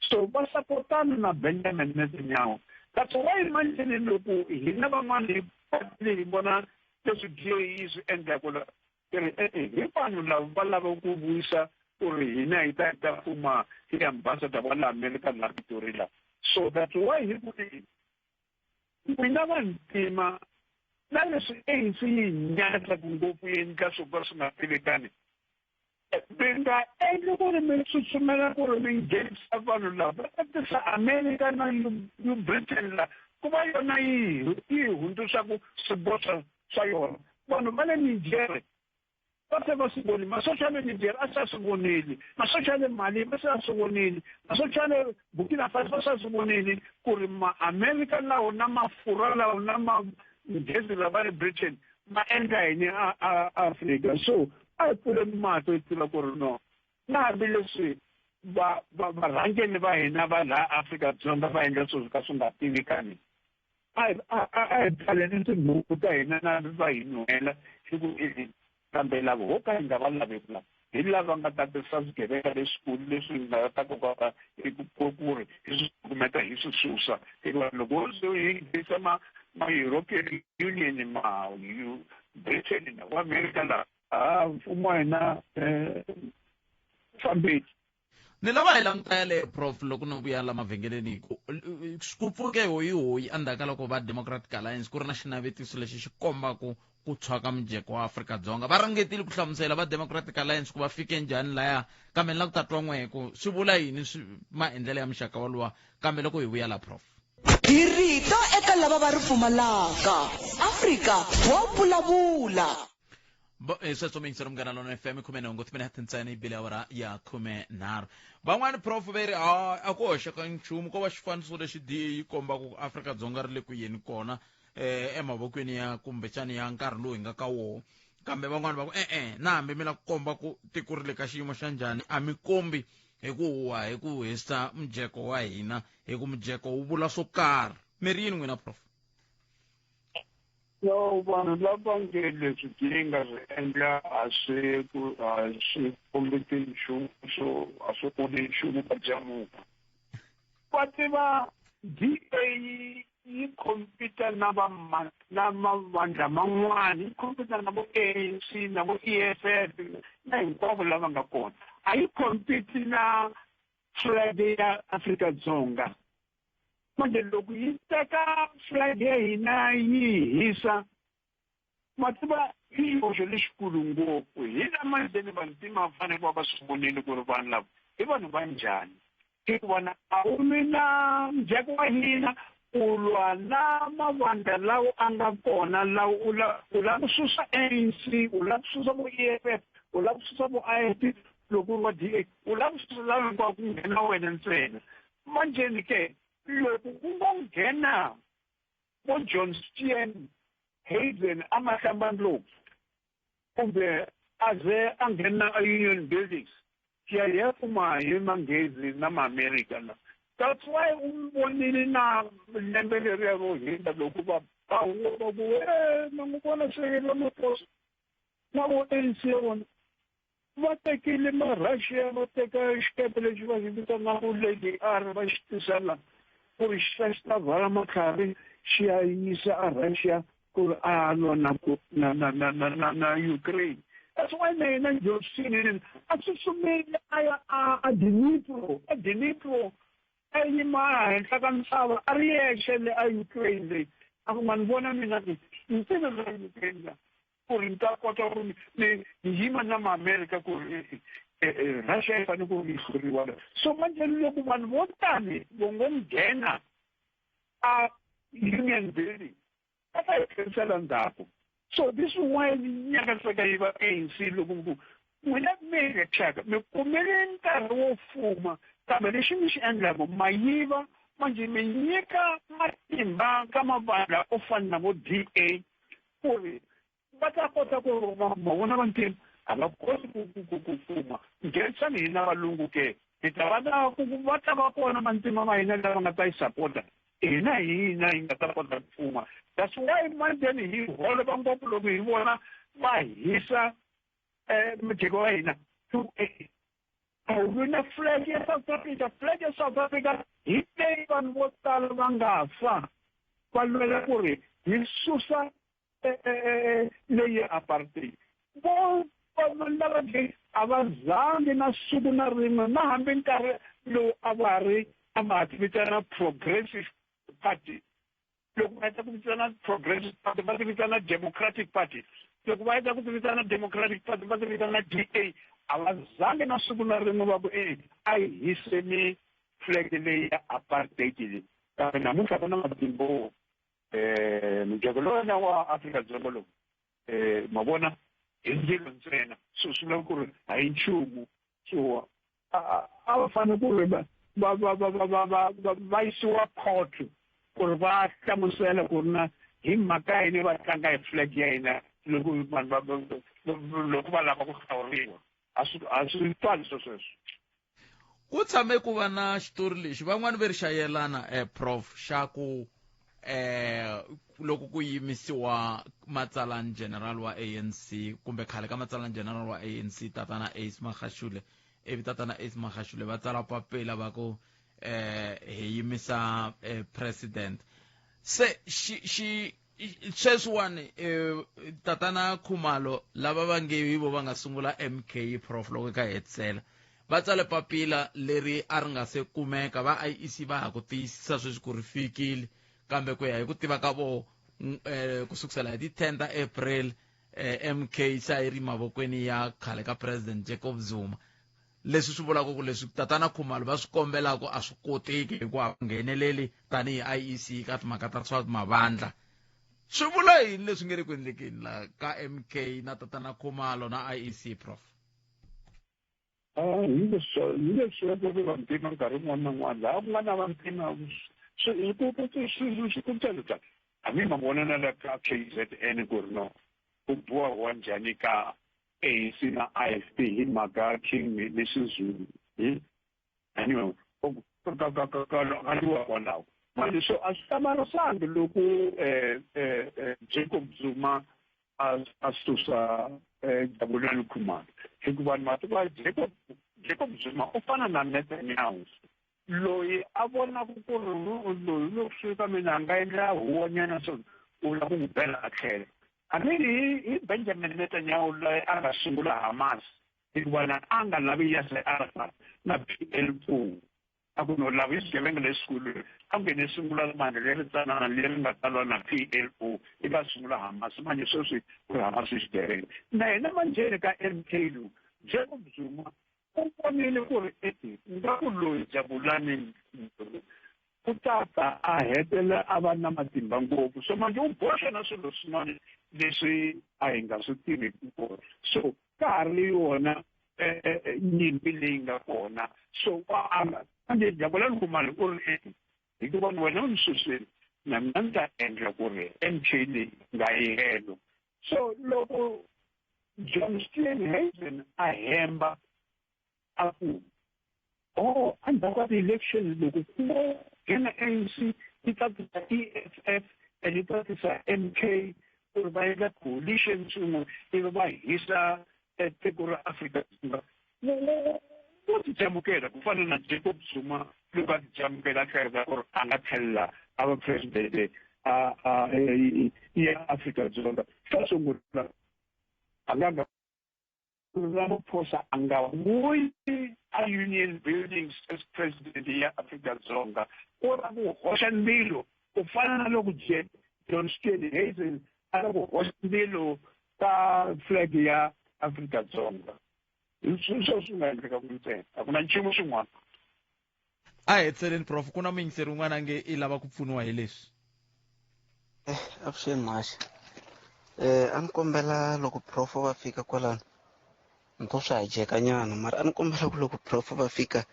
So va sapotana na Benjamin Netanyahu. That's why manjheni loko hina van'wana hi kwatile hi vona leswi DA yi swi endlaku la, ri e-e, hi vanhu lava va lava ku vuyisa ku ri hina hi ta hi ta fuma hi ambassador wa la America la Pretoria la. So that's why hi ku n'wina vantima na leswi ANC yi nyatlaku ngopfu yi endla swo ka swi nga tivekani, mi nga endli ku ri mi tsutsumela ku ri mi nghenisa vanhu lava va ta tisa America na Britain la ku va yona yi yi hundzuxaku swiboho swa yona. Vanhu va le Niger va se va swi vonile, masocha ya le Niger a se a swi vonile, masocha ya le Mali va se a swi vonile, masocha ya le Burkina Faso va se a swi vonile ku ri ma-America lawo na Mafurwa lawo na Manghezi lava le Britain ma endla yini a Afrika. So a hi pfuleni mahlo hi tiva ku ri no, na hambileswi va va varhangeri va hina va laha Afrika-Dzonga va endla swilo ka swi nga tivikani, a hi pfaleni tinhuku ta hina na va hi nuhela hi ku kambe lava ho ka hi nga va laveki lava hi lava nga ta tisa swigevenga leswikulu leswi nga ta koka ku ri hi swi kumeta hi swi susa. Hikuva loko ho ze hi nghenisa ma-European Union, ma Britain na va America laha, a mfumo wa hina fambeki. Ni lava hi languta yaleyo, prof, loko no vuya la mavhengeleni, ku ku pfuke hoyihoyi endzhaku ka loko va Democratic Alliance ku ri na xinavetiso lexi xi kombaku ku tshwa ka mujeko wa Afrika-Dzonga. Va ringetile ku hlamusela va Democratic Alliance ku va fike njhani laya, kambe ni lava ku ta twa n'wehe ku swi vula yini swi maendlelo ya muxaka woluwa. Kambe loko hi vuya la, prof. Hi rito eka lava va ri pfumalaka, Afrika wa vulavula. Sweswo miyingiselo Munghana Lona FM 18 timinete ntsena yi bile awara ya 13. Van'wani, prof, ve ri a ku hoxeka nchumu, ko va xifaniso lexi di yi kombaka ku Afrika-Dzonga ri le ku yeni kona emavokweni ya kumbexani ya nkarhi lowu hi nga ka woho. Kambe van'wani va ku e-e, na hambi mi la ku komba ku tiko ri le ka xiyimo xa njhani, a mi kombi hi ku huwa hi ku hisa mujeko wa hina, hi ku mujeko wu vula swo karhi. Mi ri yini n'wina, prof? No, vanhu lava nge leswi ti nga swi endla a swi ku a swi kombeti nchumu, swo a swi koni nchumu ka jamuka. Va tiva DA yi compete na va na mavandla man'wana, yi compete na vo ANC na vo EFF na hinkwavo lava nga kona. A yi compete na flag ya Afrika-Dzonga. Manje loko yi teka flag ya hina yi hisa, ma tiva i xihoxo lexikulu ngopfu. Hi la manjeni vantima va fanele va va swi vonile ku ri vanhu lava i vanhu va njhani, hikuva na a wu mi na ndzheko wa hina u lwa na mavandla lawa a nga kona lawa u la u lava ku susa ANC, u lava ku susa vo EFF, u lava ku susa vo IFP, loko u ri wa DA u lava ku susa lava hinkwako ku nghena wena ntsena. Manjeni ke loko ku ngo nghena vo John Steenhuisen a Mahlambandlopfu kumbe a ze a nghena a Union Buildings, ya ya kuma hi manghezi na maamerika la. That's why u vonile na lembe leriya ro hindza loko va bahuwa va ku e ma n'wi vona se Ramaphosa na vo ANC ya vona va tekile ma-Russia, va teka xikepe lexi va xi vitanaka Lady R va xi tisa la ku ri xi ta xi ta rhwala matlhari xi ya yisa a Russia ku ri a lwa na ku na na na na na na Ukraine. That's why na yena John Steenhuisen a tsutsumile a ya a Dnipro, a Dnipro a yima henhla ka misava a ri yexe le a Ukraine leyi, a ku ma ni vona mina ni tive ra Ukraine la ku ri ni ta kota ku ni yima na maAmerika ku ri Russia yi fanele ku yi hluriwa la. So manje loko vanhu vo tani vo ngo nghena a Union Building va ta yi tlherisela ndzhaku. So this is why nyakatseka yi va ANC loko ku n'wina mi nga thyaka mi kumele nkarhi wo fuma, kambe lexi mi xi endlaku ma yiva. Manje mi nyika matimba ka mavandla o fana na vo DA ku ri va ta kota ku ma vona vantima a va koti ku fuma. Nghenisani hina valungu ke hi ta va na ku va ta va kona vantima va hina lava nga ta yi sapota hina, hina hi nga ta kota ku fuma. That's why manjeni hi holova ngopfu loko hi vona va hisa mujeko wa hina. A wu vi na flag ya South Africa. Flag ya South Africa hi leyi vanhu vo tala va nga fa va lwela ku ri hi susa leyi apartheid. Vo lava nge a va zangi na siku na rin'we na hambi nkarhi lowu a va ri a va ha ti vitana Progressive Party. Loko va heta ku vitana Progressive Party va ti vitana Democratic Party, loko va heta ku ti vitana Democratic Party va ti vitana DA. A va zangi na siku na rin'we va ku e a hi hiseni flag leyi ya apartheid leyi. Kambe namuntlha ku na matimbo mujeko lowu na wa Afrika-Dzonga lowu ma vona hi ndzilo ntsena, so swi vula ku ri a hi nchumu. So a va fanele ku ri va va va va va va va va va yisiwa court ku ri va hlamusela ku ri na hi mhaka yini va tlanga hi flag ya hina loko vanhu va loko va lava ku hlawuriwa. A swi twali swo sweswo. Ku tshame ku va na xitori lexi van'wani ve ri xa yelana prof xa ku loko ku yimisiwa matsalani general wa ANC kumbe khale ka matsalani general wa ANC tatana Ace Magashule, ivi tatana Ace Magashule va tsala papila va ku hi yimisa president. Se xi sweswiwani tatana Khumalo lava va nge hi vo va nga sungula MK prof loko ka hetisela va tsale papila leri a ri nga se kumeka, va IEC va ha ku tiyisisa sweswi ku ri fikile, kambe ku ya hi ku tiva ka vo ku sukusela hi ti 10 ta April MK se a yi ri mavokweni ya khale ka president Jacob Zuma. Leswi swi vulaka ku leswi tatana Khumalo va swi kombelaka a swi koteki hikuva a va ngheneleli tanihi IEC ka timhaka ta swa mavandla. Swi vula yini leswi nge le ku endlekeni la ka MK na tatana Khumalo na IEC prof? Hi leswi ku ri vantima nkarhi wun'wana na wun'wana laha ku nga na vantima swi ku hambi ma vona na la ka KZN ku ri no ku bohiwa njhani ka ANC na IFP hi mhaka King Misuzulu. Anyway, ka lwiwa kwalaho. Manje so a swi hlamarisangi loko Jacob Zuma a susa Jabulani Khumalo, hikuva ni ma tiva Jacob Zuma u fana na Netanyahu loyi a vonaka ku ri loyi loko swi ka mina a nga endla huwanyana, so u lava ku n'wi bela a tlhela. I mean, hi Benjamin Netanyahu loyi a nga sungula Hamas, hikuva na a nga lavi Yasser Arafat na PLO, a ku no lava i swigevenga leswikulu, a ku nghene sungula manje leri tsanana leri nga talwa na PLO, ivi a sungula Hamas. Manje sweswi ku ri Hamas i xigevenga. Na yena manjheni ka MK lowu Jacob Zuma u vonile ku ri nga ku loyi Jabulani u ta ta a hetela a va na matimba ngopfu, so manje u boxa na swilo swin'wana leswi a hi nga swi tiviki kona, so ka ha ri yona nyimpi leyi nga kona. So manje Jabulani Khumalo u ri hikuva wena u ni susile, na mina ni ta endla ku ri MK leyi nga yi helo. So loko John Steenhuisen a hemba a ku oh, endzhaku ka ti-election loko ku nghena ANC yi ta tisa EFF and yi ta tisa MK ku ri va endla coalition swin'we ivi va hisa tiko ra Afrika-Dzonga, wo tijamukela ku fana na Jacob Zuma loko a tijamukela a hleketa ku ri a nga tlhelela a va presidente ya Afrika-Dzonga. Xo sungula, a nga Ramaphosa a nga vuyi a Union Buildings as president ya Afrika-Dzonga, u ra ku hoxa ndzilo ku fana na loko John Steenhuisen a la ku hoxa ndzilo ka flag ya Afrika-Dzonga. Sweswo swi nga endleka ku ntsena, a ku na nchumu xin'wana. A hi hetseleni, prof, ku na muyingiseri un'wana a nge i lava ku pfuniwa hi leswi. Avuxeni mhaxi. A ni kombela loko prof va fika kwalano, ni to swi hajeka nyana, mara a ni kombela ku loko prof va fika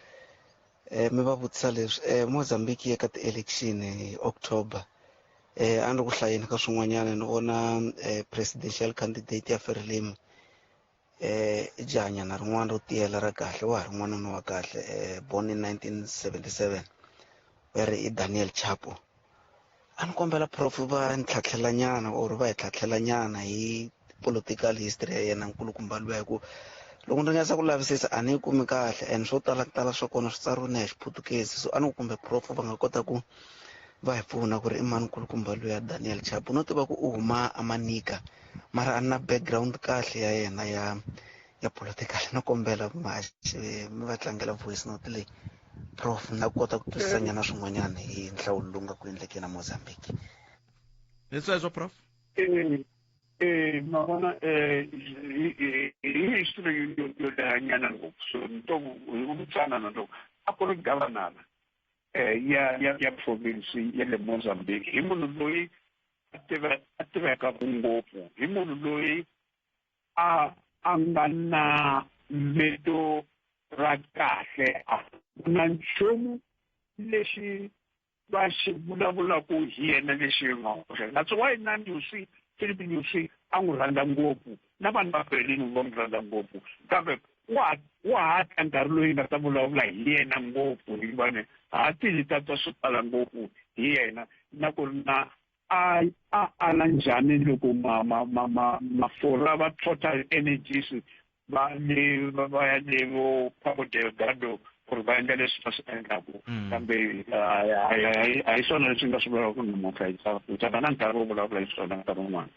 mi va vutisa leswi. Mozambique yi ka ti-election hi October. A ni ri ku hlayeni ka swin'wanyana ni vona presidential candidate ya Frelimo, i jahanyana rin'wana ro tiyela ra kahle, wa ha ri n'wanuna wa kahle, born in 1977, va ri i Daniel Chapo. A ni kombela prof va ni tlhatlhela nyana or va hi tlhatlhela nyana hi political history ya yena nkulukumba luya, hi ku loko ni ringesa ku lavisisa a ni yi kumi kahle, and swo tala tala swa kona swi tsariwe na hi Xiputukezi. So a ni ku kumbe prof va nga kota ku va hi pfuna ku ri i mani nkulukumba luya Daniel Chapo. No tiva ku u huma aManica, mara a ni na background kahle ya yena ya political. No kombela mi va tlangela voice note leyi, prof, na kota ku twisisa nyana swin'wanyana hi nhlawulo lowu nga ku endlekeni na Mozambique. Hi sweswo, prof. Ma vona, hi history yo lehanyana ngopfu, so ni to hi vutsanana loko a ku ri governor ya province ya le Mozambique, hi munhu loyi a tivekaka ngopfu, hi munhu loyi a nga na vito ra kahle, a ku na nchumu lexi va xi vulavulaka hi yena lexi nga hoxa. That's why na Nyusi, Philip Nyusi, a n'wi rhandza ngopfu, na vanhu va Berlin va n'wi rhandza ngopfu, kambe wa ha ta nkarhi loyi nga ta vulavula hi yena ngopfu, hikuva ni ha tili ta twa swo tala ngopfu hi yena, na ku ri na a ala njhani loko mafurha va Total Energies va le va ya le vo Cabo Delgado ku ri va endla leswi va swi endlaku. Kambe a hi swona leswi nga swi vulaka namuntlha, hi ta va na nkarhi wo vulavula hi swona nkarhi wun'wana.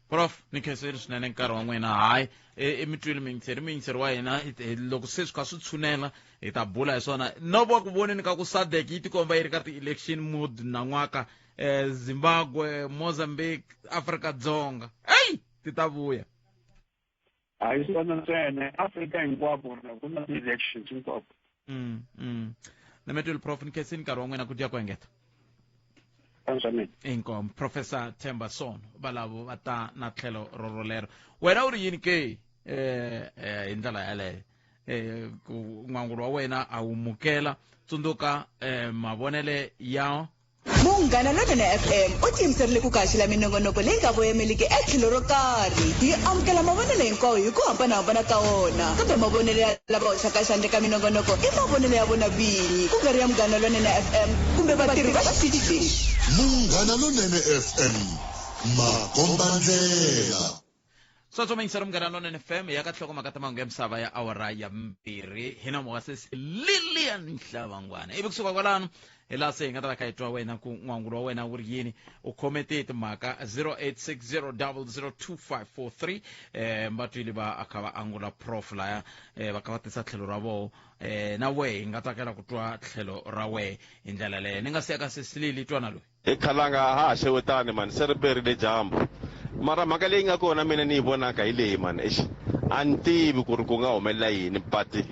Prof, ni khensile swinene nkarhi wa n'wina. Hayi, i mi twile muyingiseri wa hina, loko se swi kha swi tshunela hi ta bula hi swona. No va ku voneni ka ku SADC yi tikomba yi ri ka ti-election mood nan'waka, Zimbabwe, Mozambique, Afrika-Dzonga, eyi ti ta vuya. A hi swona ntsena, Afrika hinkwako ku na ti-elections hinkwako. Na mi twile, prof, ni khensile nkarhi wa n'wina, ku dya ku engeta. Inkomu. Professor Themba Sono valavo va ta na tlhelo rorolero. Wena u ri yini ke hi ndlela yaleyo? Ku n'wangulo wa wena a wu mukela, tsundzuka mavonele ya Munghana Lonene FM u tiyimiserile ku kaxela minongonoko leyi nga voyameliki etlhelo ro karhi. Hi amukela mavonelo hinkwawo hi ku hambanahambana ka wona, kambe mavonelo ya lava hoxaka xandla eka minongonoko i mavonelo ya vona vinyi, ku nga ri ya Munghana Lonene FM kumbe vatirhi va xitichi lexi. Munghana Lonene FM, makombandlela. Sweswo mayingiselo Munghana Lonene FM ya ka nhlokomhaka ta mahungu ya misava ya awara ya 2 hi nomo wa sesi Lilian Hlavangwana. Ivi kusuka kwalano hi laha se hi nga ta va kha hi twa wena ku n'wangulo wa wena wu ri yini, u khome tihi timhaka 0860002543. Mbatwili va a kha va angula prof laya, va kha va tisa tlhelo ra voho, na wehe hi nga tsakela ku twa tlhelo ra wehe hi ndlela leyo. Ni nga siya ka sesi Lili twana loyi. He khalanga ha ha xewetani mani, se ri perile dyambu. Mara mhaka leyi nga kona mina ni yi vonaka hi leyi mani, eish a ni tivi ku ri ku nga humelela yini, but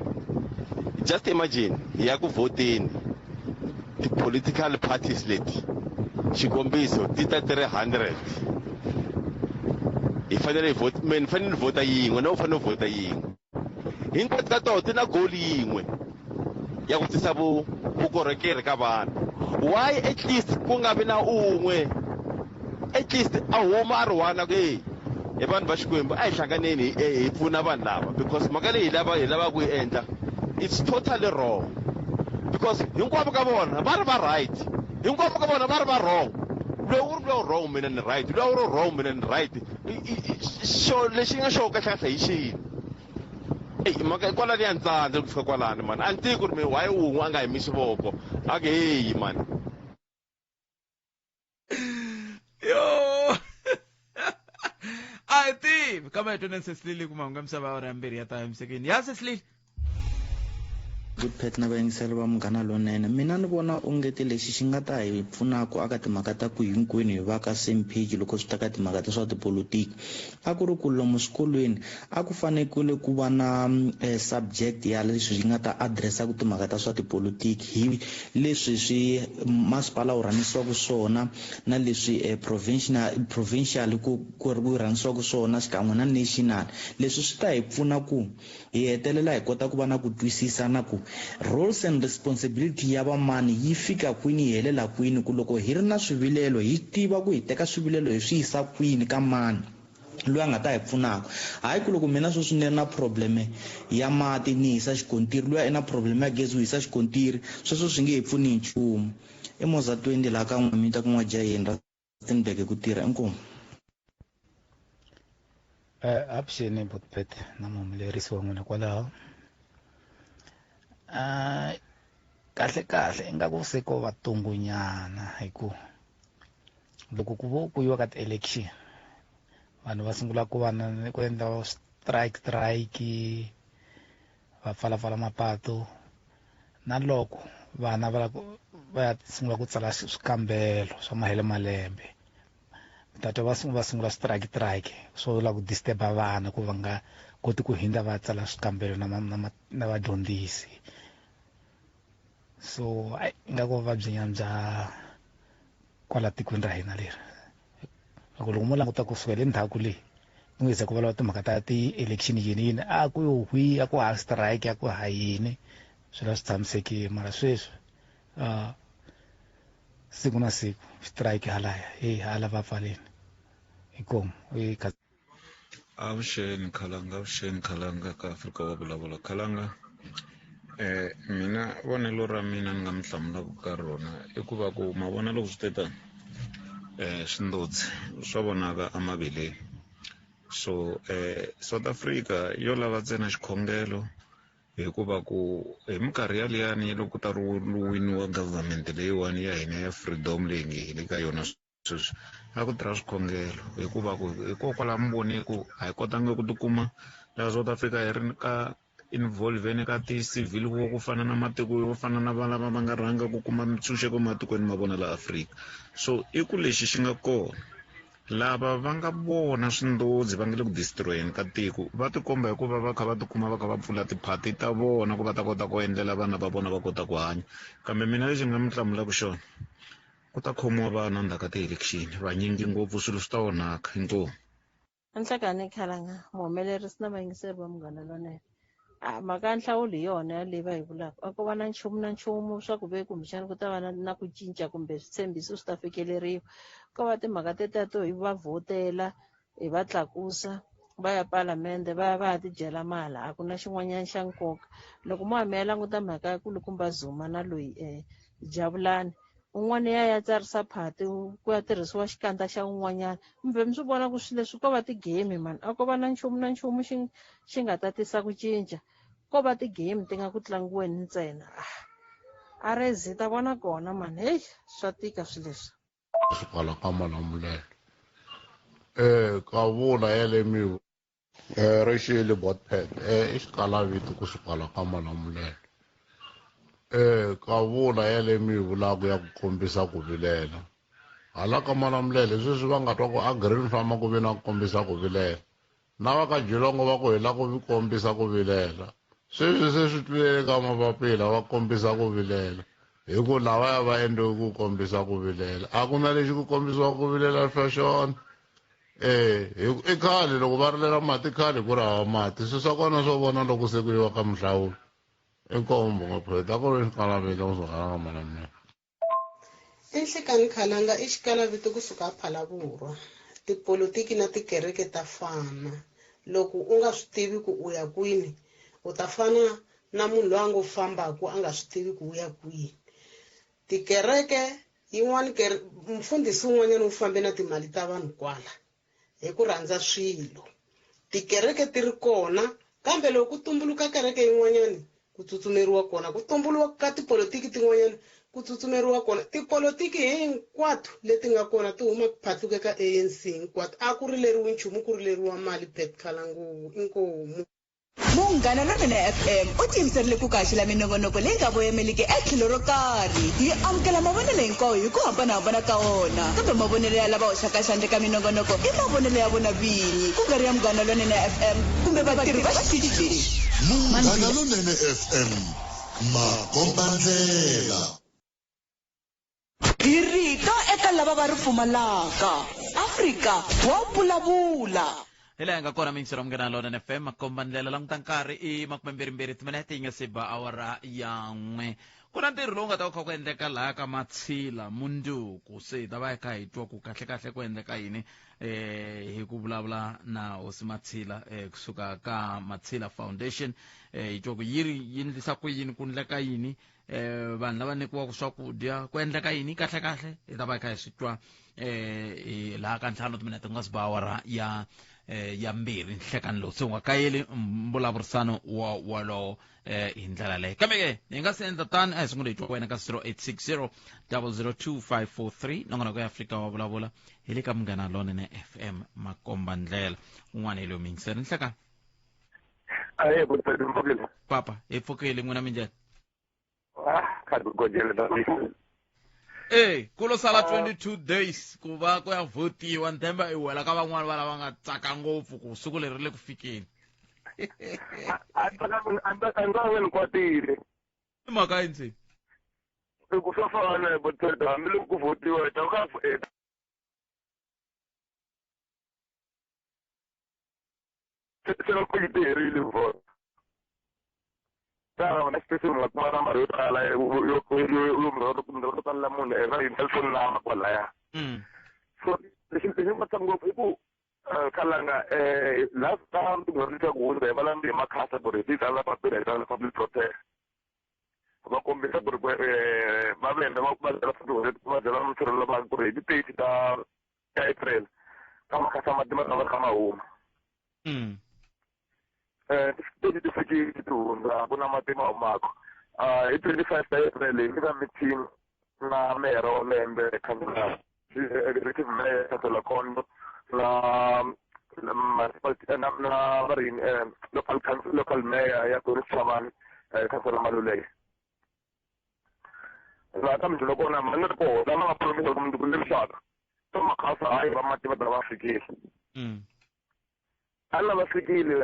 just imagine hi ya ku vhoteni, ti-political parties leti xikombiso ti ta ti ri 100, hi fanele hi vote, mina ni fanele ni vhota yin'we na u fanele u vhota yin'we, hinkwato ka toho ti na goal yin'we ya ku tisa vukorhokeri ka vanhu. Why at least ku nga vi na un'we at least a huma a ri one a ku hey, hi vanhu va Xikwembu a hi hlanganeni hi pfuna vanhu lava, because mhaka leyi hi lavaka ku yi endla it's totally wrong, because hinkwavo ka vona va ri va right, hinkwavo ka vona va ri va wrong. Loyi u ri loyi wrong, mina ni right, loyi u ri wrong, mina ni right. Xo lexi nga xo kahle kahle hi xini? Eyi mhaka kwalani ya ntsandza ku fika kwalani mani, a ni tivi ku ri mi why wun'we a nga yimisi voko a ku heyi mani. Yo a hi tivi kambe hi twaneni Sesilili ku mahungu ya misava ya awara ya 2 ya ta emisekeni ya Sesilili. Good Pet na vayingiseri va Munghana Lonene, mina ni vona ongeti lexi xi nga ta hi pfunaka aka timhaka ta ku hinkwenu hi va ka same page loko swi ta ka timhaka ta swa tipolotiki, a ku ri ku lomu swikolweni a ku fanekele ku va na subject ya leswi yi nga ta address-aku timhaka ta swa tipolotiki hi leswi swi masipala wu rhangisiwaka swona na leswi provincial ku ku rhangisiwaka swona xikan'we na national. Leswi swi ta hi pfuna ku hi hetelela hi kota ku va na ku twisisa na ku roles and responsibility ya vamani yi fika kwini yi helela kwini, ku loko hi ri na swivilelo hi tiva ku hi teka swivilelo hi swi yisa kwini ka mani loyi a nga ta hi pfunaka. Hayi ku loko mina sweswi ni ri na probleme ya mati ni yisa xikontiri, loyi a na probleme ya gezi u yisa xikontiri, sweswo swi nge hi pfuni hi nchumu. I Moza 20 laha ka N'wamita ku N'wajaheni ra Rustenburg ku tirha. Inkomu. Avuxeni Botpet na muhumelerisi wa n'wina kwalaho. Kahle kahle ingaku se ko va tungunyana, hi ku loko ku vo ku yiwa ka ti-election vanhu va sungula ku va na ku endla strike strike, va pfalapfala mapatu, na loko vana va va ya sungula ku tsala swikambelo swa mahele malembe, mi ta twa va sungula strike strike swo lava ku disturb-a vana ku va nga koti ku hindza va tsala swikambelo na vadyondzisi. So ai ingaku vuvabyi nyana bya kwala tikweni ra hina leri, loko loko mo languta kusuka le ndzhaku le ku nge se ku vulavula timhaka ta ti-election yini yini, a ku yo hwi, a ku ha strike, a ku ha yini, swilo a swi tshamisekile. Mara sweswi siku na siku strike halaya, hey hala va pfaleni inkomu. Avuxeni Khalanga, avuxeni Khalanga ka Afrika wa vulavula. Khalanga, mina vonelo ra mina ni nga mi hlamulaka ka rona i ku va ku ma vona loko swi te tani, swindodzi swa vonaka emaveleni. So South Africa yo lava ntsena xikhongelo, hikuva ku hi minkarhi yaliyani loko ku ta ri winiwa government leyiwani ya hina ya freedom leyi nge hi le ka yona sweswi, a ku tirha swikhongelo, hikuva ku hikokwalaho mi vone ku a hi kotanga ku tikuma laha South Africa hi ri ka involve-ni ka ti-civil war ku fana na matiko yo fana na valava va nga rhanga ku kuma mintshunxeko ematikweni ma vona la Afrika. So i ku lexi xi nga kona, lava va nga vona swindodzi va nga le ku destroyeni ka tiko va tikomba hikuva va kha va tikuma va kha va pfula tiphati ta vona ku va ta kota ku endlela vana va vona va kota ku hanya. Kambe mina lexi nga mi hlamulaka xona, ku ta khomiwa vana ndzhaku ka ti-election vanyingi ngopfu, swilo swi ta onhaka. Inkomu. Nhlekani Khalanga, muhumelerisi na vayingiseri va Munghana Lonene. A mhaka ya nhlawulo hi yona leyi va yi vulaka. A ko va na nchumu na nchumu swa ku ve kumbexana ku ta va na ku cinca kumbe switshembiso swi ta fikeleriwa. Ko va timhaka tetiya to hi va vhotela, hi va tlakusa, va ya palamende va ya va ya tidyela mali, a ku na xin'wanyana xa nkoka. Loko mo ya mi ya languta mhaka ya kulukumba Zuma na loyi Jabulani, un'wana ya ya tsarisa phati ku ya tirhisiwa xikandza xa un'wanyana. Mi vhe mi swi vona ku swilo leswi ko va ti-game mani, a ko va na nchumu na nchumu xi nga ta tisa ku cinca. Ko va ti-game ti nga ku tlangiweni ntsena. A rezi hi ta vona kona mani, heyi swa tika swilo leswi. Swi kwala ka Malamulele. Kavula ya le mi rixile Botpet i xikalavito ku swi kwala ka Malamulele. Kavula ya le mi vulaka ya ku kombisa ku vilela. Hala ka Malamulele sweswi va nga twa ku a Green Farm ku ve na ku kombisa ku vilela. Na va ka Jilongo va ku hi la ku kombisa ku vilela. Sweswi se swi tlulele ka mapapila va kombisa ku vilela. Hi ku lavaya va endliwe ku kombisa ku vilela. A ku na lexi ku kombisiwa ku vilela swa xona. I khale loko va rilela mati khale ku ri hava mati. Swilo swa kona swo vona loko se ku yiwa ka minhlawulo. Inkomu ngopfu ta ku ri xikalavito ku suka ka Malamulele. I Nhlekani Khalanga i xikalavito kusuka Phalaborwa. Tipolotiki na tikereke ta fana. Loko u nga swi tivi ku u ya kwini, u ta fana na munhu loyi a ngo fambaku a nga swi tivi ku u ya kwini. Tikereke yin'wana mfundhisi wun'wanyana wu fambe na timali ta vanhu kwala hi ku rhandza swilo. Tikereke ti ri kona, kambe loko ku tumbuluka kereke yin'wanyana ku tsutsumeriwa kona, ku tumbuluka ka tipolotiki tin'wanyana ku tsutsumeriwa kona. Tipolotiki hinkwato leti nga kona ti huma ku phatluka ka ANC hinkwato. A ku rileriwi nchumu, ku rileriwa mali. Pet Khalanguvu, inkomu. Munghana Lonene FM u tiyimiserile ku kaxela minongonoko leyi nga voyameliki etlhelo ro karhi. Yi amukela mavonelo hinkwawo hi ku hambanahambana ka wona, kambe mavonelo ya lava hoxaka xandla eka minongonoko i mavonelo ya vona vinyi, ku nga ri ya Munghana Lonene FM kumbe vatirhi va xitichi lexi. Munghana Lonene FM, makombandlela. Hi rito eka lava va ri pfumalaka. Afrika wa vulavula. Hi laha hi nga kona mintshiro Munghana Lonene FM makombandlela. Languta nkarhi i makumembirhimbirhi timinete yi nga se ba awara ya 1. Ku na ntirho lowu nga ta wu kha ku endleka laha ka Matshila mundzuku, se hi ta va hi kha hi twa ku kahlekahle ku endleka yini hi ku vulavula na hosi Matshila kusuka ka Matshila Foundation. Hi twa ku yi ri yi endlisa ku yini, ku endleka yini, vanhu lava nyikiwaka swakudya ku endleka yini kahle kahle, hi ta va hi kha hi swi twa laha ka 5 timinete ku nga si ba awara ya 2 nhlekani lowu. Se u nga kayeli mbulavurisano wa wolowo hi ndlela leyi. Kambe ke hi nga si endla tani, a hi sungule hi twa wena ka 0860 002 543. Nongonoko ya Afrika wa vulavula hi le ka Munghana Lonene FM makombandlela. Un'wana hi loyi miyingiseri nhlekani. Ahe, bhuti, mpfukile. Papa, hi pfukile n'wina minjhani? Khadi ku gojele ta Ku lo sala 22 days ku va ku ya votiwa. Ni themba i wela ka van'wani va lava nga tsaka ngopfu ku siku leri ri le ku fikeni. A nga ni kwatile. I mhaka yini se? I ku swa fana, bhuti, hambiloko ku votiwa hi ta ka se loko yi herile vote. Ta na xipesi nga kuma nambara yo tala yo yo tsalela munhu eka hi cellphone number kwalaya. So lexi lexi nga tsaka ngopfu i ku Khalanga last time tin'hweti ta ku hundza hi vulavula hi makhasa ku ri hi tsalela papila, hi tsalela public protest, va kombisa ku ri va venda va byela va byela musirhelelo va ku ri hi ti-30 ta April ka makhasa mati ma ta va kha ma huma. Ti-30 ti fikile ti hundza, ku na mati ma humaka. Hi 25 ta April hi fika meeting na meyara wa lembe, councillor, executive mayor councillor Kondo, na na va ri yini, local council, local mayor ya Doris Chavani, councillor Maluleke. Laha ka mindzilo kona ma ni ri kona lama nga promisa ku mundzuku ni rixaka to makhasa hayi va mati va ta va fikile. A lava fikile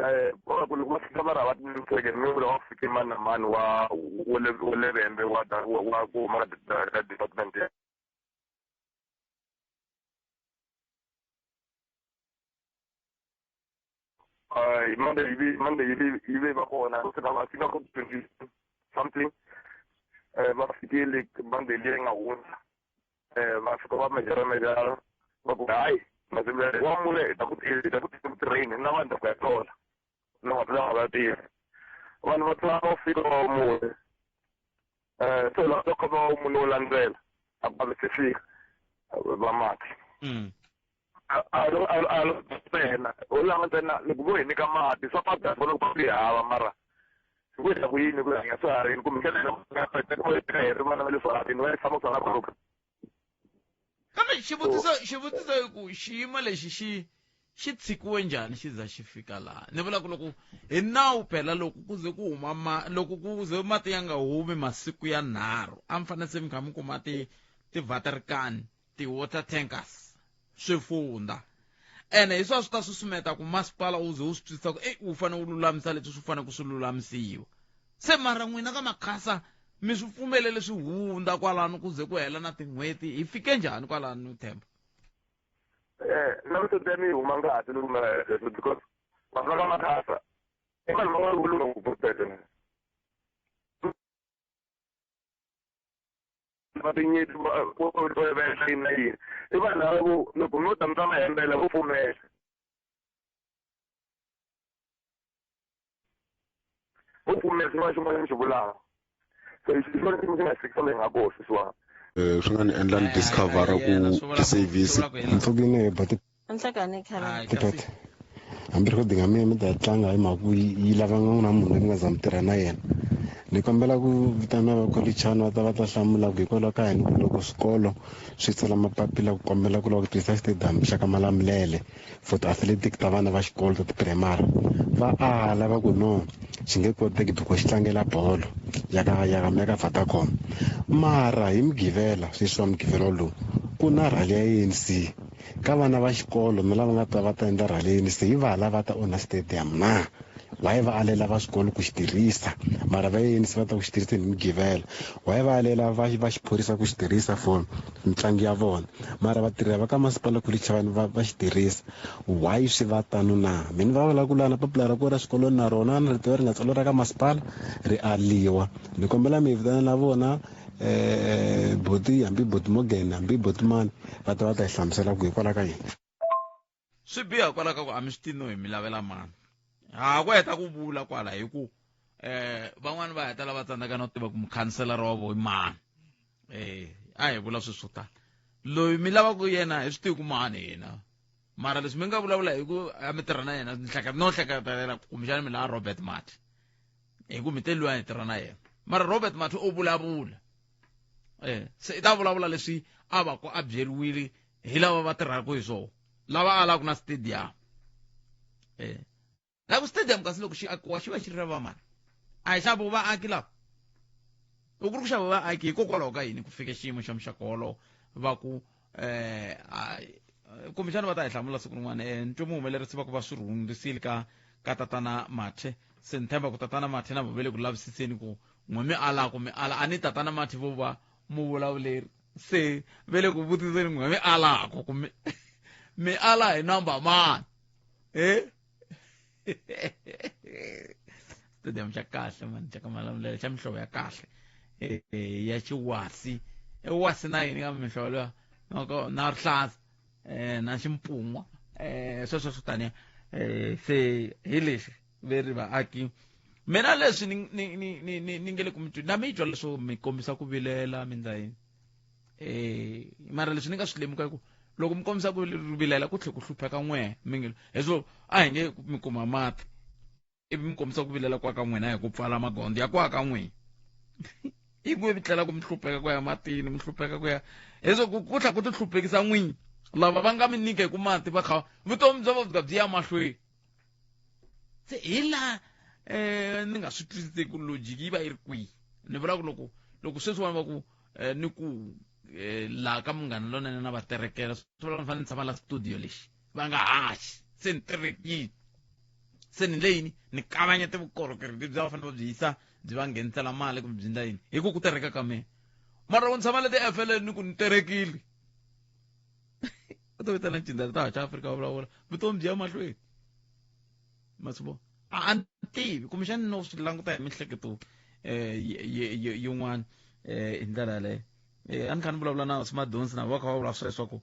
ku loko va fika va ri hava tinseke mi vula va fike mani na mani wa wa le wa le Vhembe wa wa ku huma ka department ya Monday yi ve va kona ku fika va fika ku 20 something va fikile Monday leyi nga hundza va fika va mejara va ku hayi mazimbe wa mune hi ta ku train na vanhu ta ku ya tlola na va va tirha vanhu va tlula va fika va mune se lava va khoma wa mune wo landzela a va se fika va mati a lo ntsena ho lava ntsena loko vo hi nyika mati swa papa vona ku hi hava mara ku hi ku yini ku hanya swiharhini kumbexana hi ri vana va le swiharhini va tshama swa na kambe xivutiso i ku xiyimo lexi xi tshikiwe njhani xi za xi fika laha ni vula ku loko hi nawu phela loko ku ze ku huma loko ku ze mati ya nga humi masiku ya 3 a mi fanele se mi kha mi kuma ti-water ti-water tankers swifunda ene hi swa swi ta susumeta ku masipala wu ze wu swi twisisa ku ei wu fanele wu lulamisa leswi swi fanele ku swi lulamisiwa se mara n'wina ka makhasa mi swi pfumelele swi hundza kwalano ku ze ku hela na tin'hweti hi fike njhani kwalano Themba na mihloti ya mi huma ngati loko because vanhu va ka makhasa i vanhu va nga lunga ngopfu va tinyeti va endla yini na yini i vanhu lava vo loko mi ta mi ta va hembela vo pfumela vo pfumela xin'wana xin'wana mi xi vulaka so xin'wana xi nga fikisa leyi nga koho sweswiwani swi nga ni endla ni discover ku ti-service mpfukini hi ba ti hambi recording ya mina mi ta yi tlanga hi mhaka ku yi lava nga na munhu loyi mi nga za mi tirha na yena ni kombela ku vitana va kholichani va ta va ta hlamula ku hikwalaho ka yini ku loko swikolo swi tsala mapapila ku kombela ku lava ku tirhisa xitediyamu xa ka Malamulele for ti-athletic ta vana va xikolo ta ti-primary va ala va ku no xi nge koteki because xi tlangela bolo ya ka ya ka Vodacom mara hi Mugqivela sweswi wa Mugqivela lowu ku na rally ya ANC ka vana va xikolo na lava nga ta va ta endla rally ya ANC hi va lava ta onha stadium na why va alela va swikolo ku xi tirhisa mara va ANC va ta ku xi tirhisa hi Mugqivela why va alela va xiphorisa ku xi tirhisa for mitlangu ya vona mara vatirhi va ka masipala ku Chavani va xi tirhisa why swi va tano na mina va vula ku lana papila ra ku ra xikolweni na rona na rito ri nga tsariwa ra ka masipala ri aliwa ni kombela mi vitana na vona boti hambi boti Morgan hambi boti mani va ta va ta hi hlamusela ku hikwalaho ka yini swi biha kwalaho ka ku a mi swi tivi no hi mi lavela mani ha ku heta ku vula kwala hi ku van'wani va heta lava tsandzeka no tiva ku mukhanselara wa vo i mani a hi vula sweswo tala loyi mi lavaka yena hi swi tivi ku mani hina mara leswi mi nga vulavula hi ku a mi tirha na yena no hleketelela kumbexana mi lava Robert Mathe hi ku mi te luya hi tirha na yena mara Robert Mathe u vulavula se i ta vulavula leswi a va ku a byeriwile hi lava va tirhaka hi swona lava alaka na stadium la ku stadium kasi loko xi akiwa xi va xi ri ra vamani a hi xavo vaaki lava loko ku ri ku xava vaaki hikokwalaho ka yini ku fika xiyimo xa muxaka wolowo va ku kumbexana va ta hi hlamula siku rin'wana ntwe muhumelerisi va ku va swi rhungisile ka tatana Mathe se ni tshemba ku tatana Mathe na vo ve le ku lavisiseni ku n'we mi alaku mi ala a ni tatana Mathe vo va muvulavuleri se ve le ku vutiseni n'we mi alaku ku mi ala hi number mani stadium xa kahle mani xa ka Malamulele xa mihlovo ya kahle ya xiwasi wasi na yini ka mihlovo leya na rihlaza na ximpun'wa sweswo swo taniya se hi lexi veri vaaki mina leswi ni nge le ku mi twi na mi twa leswo mi kombisa ku vilela mi ndla yini mara leswi ni nga swi lemuka ku loko mi kombisa ku vilela ku tlhe ku hlupheka n'we mi nge heswo a hi nge mi kuma mati ivi mi kombisa ku vilela kwa ka n'wina hi ku pfala magondzo ya kwa ka n'wina hi ku mi tlela ku mi hlupheka ku ya matini mi hlupheka ku ya heswo ku tlha ku ti hluphekisa n'winyi lava va nga mi nyika hi ku mati va kha vutomi bya vona byi ya mahlweni se hi laha ni nga swi twisisi ku logic yi va yi ri kwihi ni vula ku loko sweswiwani va ku ni ku laha ka Munghana Lonene na va terekela swi vula ni fanele ni tshama la studio lexi va nga haxi se ni terekile se ni le yini ni kavanyete vukorhokeri lebyi va fanele va byi yisa byi va nghenisela mali kumbe byi ndla yini hi ku ku tereka ka mina mara loko ni tshama le ti-FLN ni ku ni terekile u ta vitana ncindza ta haxa Afrika va vulavula vutomi byi ya mahlweni. Masivo a ni tivi kumbexani no swi languta hi mihleketo yin'wana hi ndlela yaleyo. A ni kha ni vulavula na Simadonsi na va kha va vula sweswo ku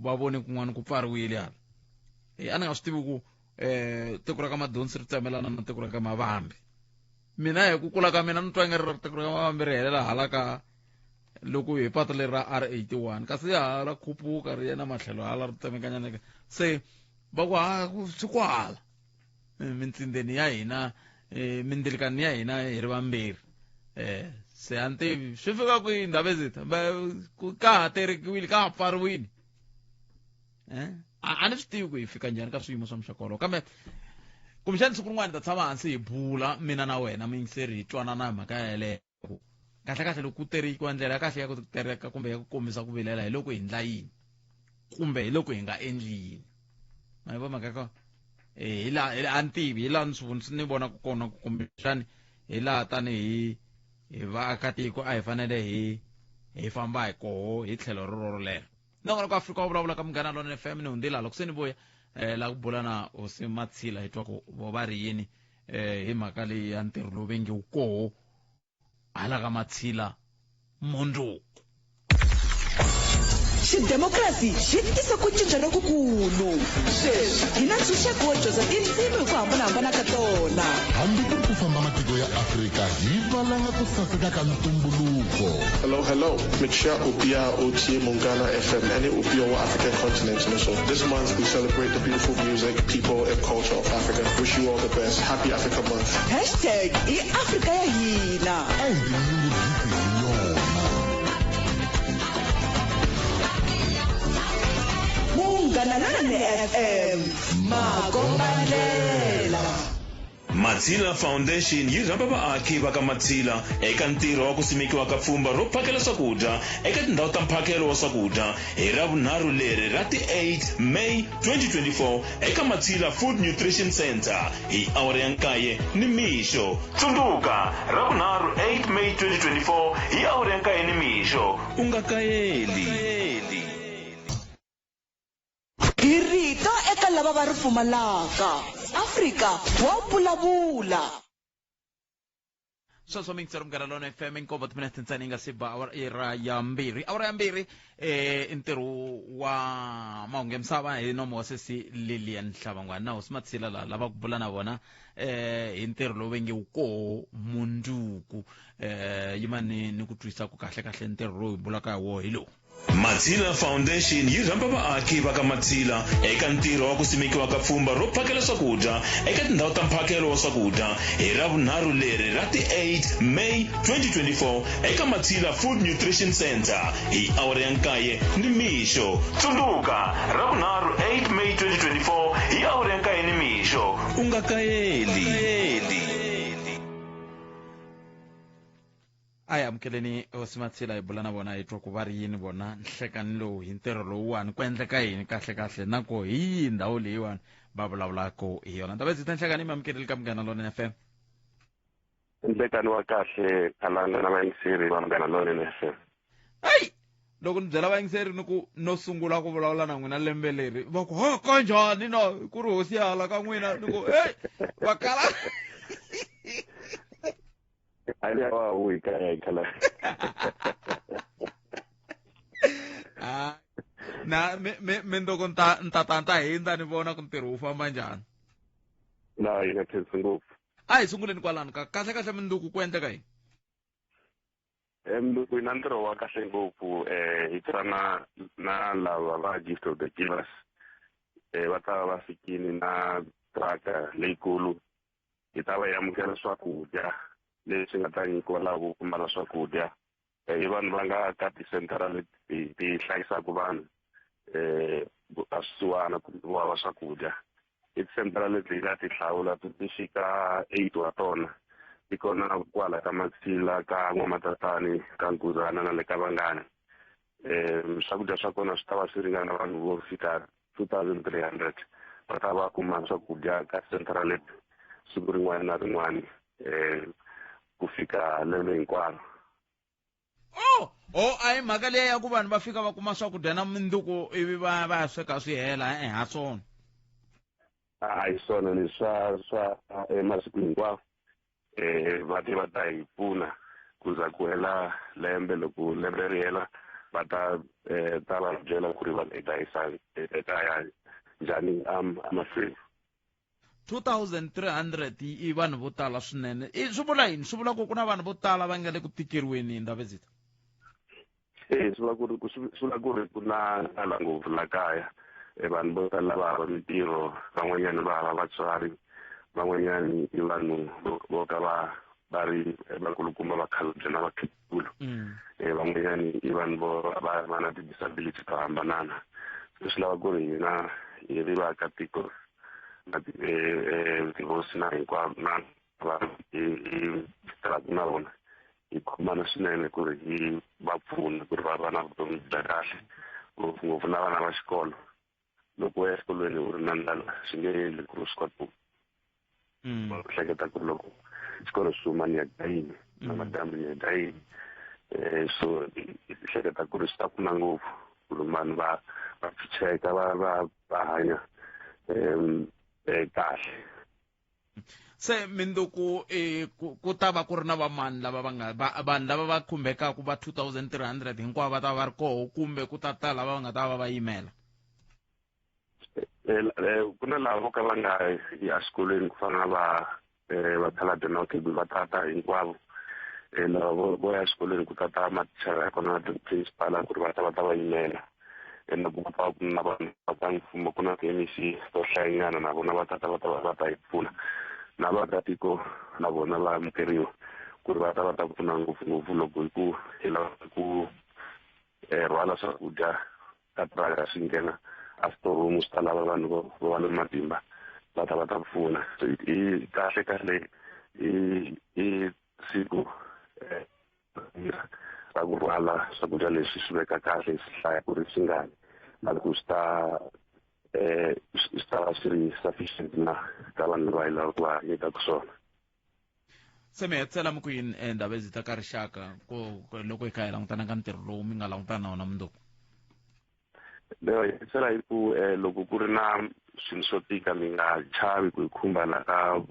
va vone kun'wana ku pfariwile hala. A ni nga swi tivi ku tiko ra ka Madonsi ri tsemelana na tiko ra ka Mavambi. Mina hi ku kula ka mina ni twa nga ri tiko ra ka Mavambi ri helela hala ka loko hi patu leri ra R81, kasi hala khupuka ri ya na matlhelo hala ri tsemekanyana. Se va ku ha swi kwala mintsindzeni ya hina, mindzilikani ya hina hi ri vambirhi. Se a ni tivi swi fika kwihi Ndabezitha, ka ha terekiwile, ka ha pfariwile. A ni swi tivi ku hi fika njhani ka swiyimo swa muxaka wolowo, kambe kumbexani siku rin'wana hi ta tshama hansi hi bula mina na wena muyingiseri, hi twanana hi mhaka yeleyo. Kahle kahle loko ku terekiwa, ndlela ya kahle ya ku tereka kumbe ya ku kombisa ku vilela hi loko hi ndla yini kumbe hi loko hi nga endli yini. Ma yi vona mhaka ya kona? Hi laha a ni tivi, hi laha ni swi ni vonaka kona ku kumbexani hi laha tanihi hi vaakatiko a hi fanele hi famba hi koho hi tlhelo rero rolero. Nongonoko Afrika wa vulavula ka Munghana Lonene FM, ni hundzile loko se ni vuya la ku bula na hosi Matshila hi twa ku vo va ri yini hi mhaka leyi ya ntirho lowu ve nge wu koho hala ka Matshila mundzuku. Xidemokirasi xi tisa ku cinca lokukulu. Sweswi hi na ntshunxeko wo dyondza tindzimi hi ku hambanahambana ka tona. Hambi ku ri ku famba matiko ya Afrika hi valanga ku saseka ka ntumbuluko. Hello, hello. Michelle Opia Otie Mungana FM, any Opia wa African continent. So this month we celebrate the beautiful music, people and culture of Africa. Wish you all the best. Happy Africa Month. Hashtag i Afrika ya hina. A hi tinyungubyisi hi yona. Munghana Lonene FM, makombandlela. Matshila Foundation yi rhamba vaaki va ka Matshila eka ntirho wa ku simekiwa ka pfhumba ro phakela swakudya eka tindhawu ta mphakelo wa swakudya hi Ravunharhu leri ra ti 8 May 2024 eka Matshila Food Nutrition Center hi awara ya 9 ni mixo. Tsundzuka, Ravunharhu 8 May 2024 hi awara ya 9 ni mixo. U nga kayeli. Hi rito eka lava va ri pfumalaka. Afrika wa vulavula. Sweswo miyingiseri Munghana Lonene FM, inkombo timinete ntsena yi nga si ba awara ya 2. Awara ya 2 i ntirho wa mahungu ya misava hi nomo wa sesi Lilian Hlabangwana na hosi Matshila laha lava ku bula na vona hi ntirho lowu ve nge wu koho mundzuku. Yima ni ku twisa ku kahle kahle ntirho lowu hi bulaka hi woho hi lowu. Matshila Foundation yi rhamba vaaki va ka Matshila eka ntirho wa ku simekiwa ka pfhumba ro phakela swakudya eka tindhawu ta mphakelo wa swakudya hi Ravunharhu leri ra ti 8 May 2024 eka Matshila Food Nutrition Center hi awara ya 9 ni mixo. Tsundzuka, Ravunharhu 8 May 2024 hi awara ya 9 ni mixo. U nga kayeli. A hi amukeleni hosi Matshila hi bula na vona hi twa ku va ri yini vona nhlekani lowu hi ntirho lowuwani ku endleka yini kahle kahle na ku hi yihi ndhawu leyiwani va vulavulaka hi yona. Ndabezitha, nhlekani mi amukeleli ka Munghana Lonene FM. Nhlekani wa kahle Khalanga na vayingiseri va Munghana Lonene FM. Hey! Loko ni byela vayingiseri ni ku no sungula ku vulavula na n'wina lembe leri va ku ha kanjhani na ku ri hosi ya hala ka n'wina ni ku hey va kala. Ali wa wu kaya khala. Ah, na me ndoko nta ta hindza ni vona ku ntirho wu famba njhani. Na yi nga khensi ngopfu. A hi sunguleni kwalano ka kahle kahle minduku ku endleka yini? Minduku yi na ntirho wa kahle ngopfu, hi tirha na lava va Gift of the Givers. Va ta va fikile na truck leyikulu. Hi ta va hi amukela swakudya leswi nga ta nyikiwa lava vo pfumala swakudya. I vanhu va nga ka tisenthara leti ti hlayisaka vanhu a swisiwana kumbe vo hava swakudya. I tisenthara leti hi nga ti hlawula ti fika 8 wa tona. Ti kona kwala ka Matshila, ka N'wamatatani, ka Nkuzana na le ka Vangani. Swakudya swa kona swi ta va swi ringana vanhu vo fika 2300. Va ta va kuma swakudya ka senthara leti siku rin'wana na rin'wana ku fika lembe hinkwaro. Oh, a hi mhaka leyi ya ku vanhu va fika va kuma swakudya na mundzuku ivi va ya sweka swi hela, ha swona. A hi swona leswi swa masiku hinkwawo. Va te va ta hi pfuna ku za ku hela lembe. Loko lembe ri hela va ta ta va byela ku ri va hi ta yisa hi ta ya njhani emahlweni. 2300 i vanhu vo tala swinene. I swi vula yini? Swi vula ku ku na vanhu vo tala va nga le ku tikeriweni hi Ndabezitha? E swi vula ku ri swi vula ku ri ku na tala ngopfu la kaya. Vanhu vo tala va hava mintirho, van'wanyana va hava vatswari, van'wanyani i vanhu vo ka va ri vakulukumba, vakhalabye na vakhegula. Van'wanyani i vanhu vo va na ti-disability to hambanana. Se swi lava ku ri hina hi ri vaakatiko na tihosi na hinkwavo na vanhu hi tirhaka na vona, hi khomana swinene ku ri hi va pfuna ku ri va va na vutomi bya kahle, ngopfungopfu na vana va xikolo. Loko u ya exikolweni u ri na ndlala, swi nge endli ku ri u swi kota ku hleketa ku ri loko xikolo xi huma ni ya dya yini, na madyambu ni ya dya yini. So hi hleketa ku ri swi ta pfuna ngopfu ku ri vanhu va pfuxeka, va hanya kahle. Se minduku ku ta va ku ri na vamani lava va nga vanhu lava va khumbekaka va 2300 hinkwavo va ta va ri koho, kumbe ku ta ta lava va nga ta va va yimela? Ku na lava vo ka va nga yi exikolweni, ku fana na va vakhalabye na vakhegula, va tata hinkwavo. Lava vo ya exikolweni, ku tata mathicara ya kona na ti-principal ku ri va ta va ta va yimela. Ene ku ta ku na vanhu va ta mfumo, ku na ti-MEC to hlayanyana, na vona va tata va ta hi pfuna, na vaakatiko na vona va amukeriwa ku ri va ta va ta pfuna, ngopfungopfu loko hi ku hi lava ku rhwala swakudya ka tiraka swi nghena a storeroom, swi ta lava vanhu vo va na matimba va ta va ta pfuna. So hi kahle kahle i siku ra ku rhwala swakudya leswi, swi veka kahle, swi hlaya ku ri swi ngani, na ku swi ta va swi ri sufficient na ka vanhu lava hi lavaka ku va nyikaka swona. Se mi hetisela mi ku yini Ndabezitha ka rixaka ku loko hi kha hi langutana ka ntirho lowu mi nga langutana na wona mundzuku? Leyo hi hetisela hi ku loko ku ri na swilo swo tika, mi nga chavi ku hi khumba la ka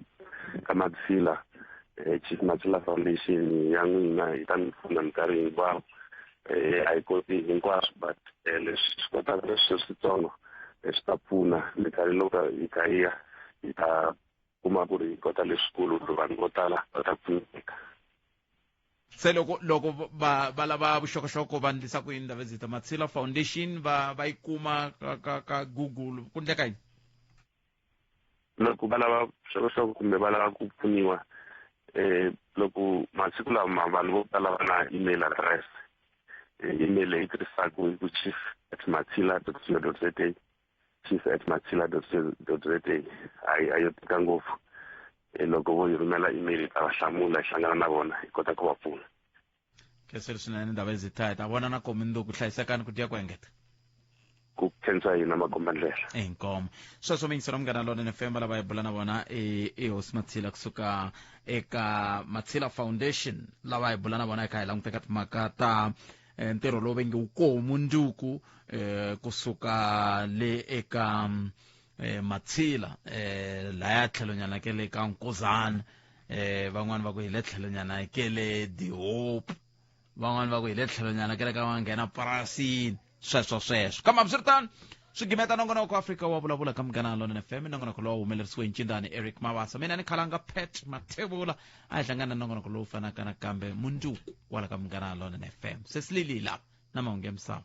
Matsila, Chief Matsila Foundation ya n'wina yi ta mi pfuna minkarhi hinkwayo. A hi koti hinkwaswo, but leswi swi kotaka leswi switsongo swi ta pfuna. Minkarhi loko hi kha hi ya hi ta kuma ku ri hi kota leswikulu ku ri vanhu vo tala va ta pfuneka. Se loko va lava vuxokoxoko va ndlisa ku yini, Ndabezitha? Matsila Foundation va yi kuma ka Google, ku ndleka yini? Loko va lava vuxokoxoko kumbe va lava ku pfuniwa, loko masiku lama vanhu vo tala va na email address. Email leyi tirhisaka i ku chief@matsila.co.za, chief@matsila.co.za. A yo tika ngopfu. Loko vo yi rhumela email, hi ta va hlamula, hi hlangana na vona, hi kota ku va pfuna. Khenseri swinene, Ndabezitha. Hi ta vona na kominduku. Hlayisekani ku dya ku engeta. Ku khensa hina makombandlela. Inkomo. Sweswo miyingiselo Munghana Lonene FM, lava hi bula na vona i hosi Matsila kusuka eka Matsila Foundation, lava hi bula na vona hi kha hi languteka timhaka ta ntirho lowu va nge wu koho munduku kusuka le eka Matsila, laya tlhelonyana ke le ka Nkuzana, van'wani va ku hi le tlhelonyana ke le Dihope, van'wani va ku hi le tlhelonyana ke le ka va nghena purasini, sweswo sweswo. Kambe hambiswiritano swi gimeta nongonoko Afrika wa Vulavula ka Munghana Lonene FM, nongonoko lowu humelerisiwe hi ncindani Eric Mabasa. Mina ni Khalanga Pat Mathebula. A hi hlangana na nongonoko lowu fanaka nakambe mundzuku kwala ka Munghana Lonene FM. Se silili lava na mahungu ya misava.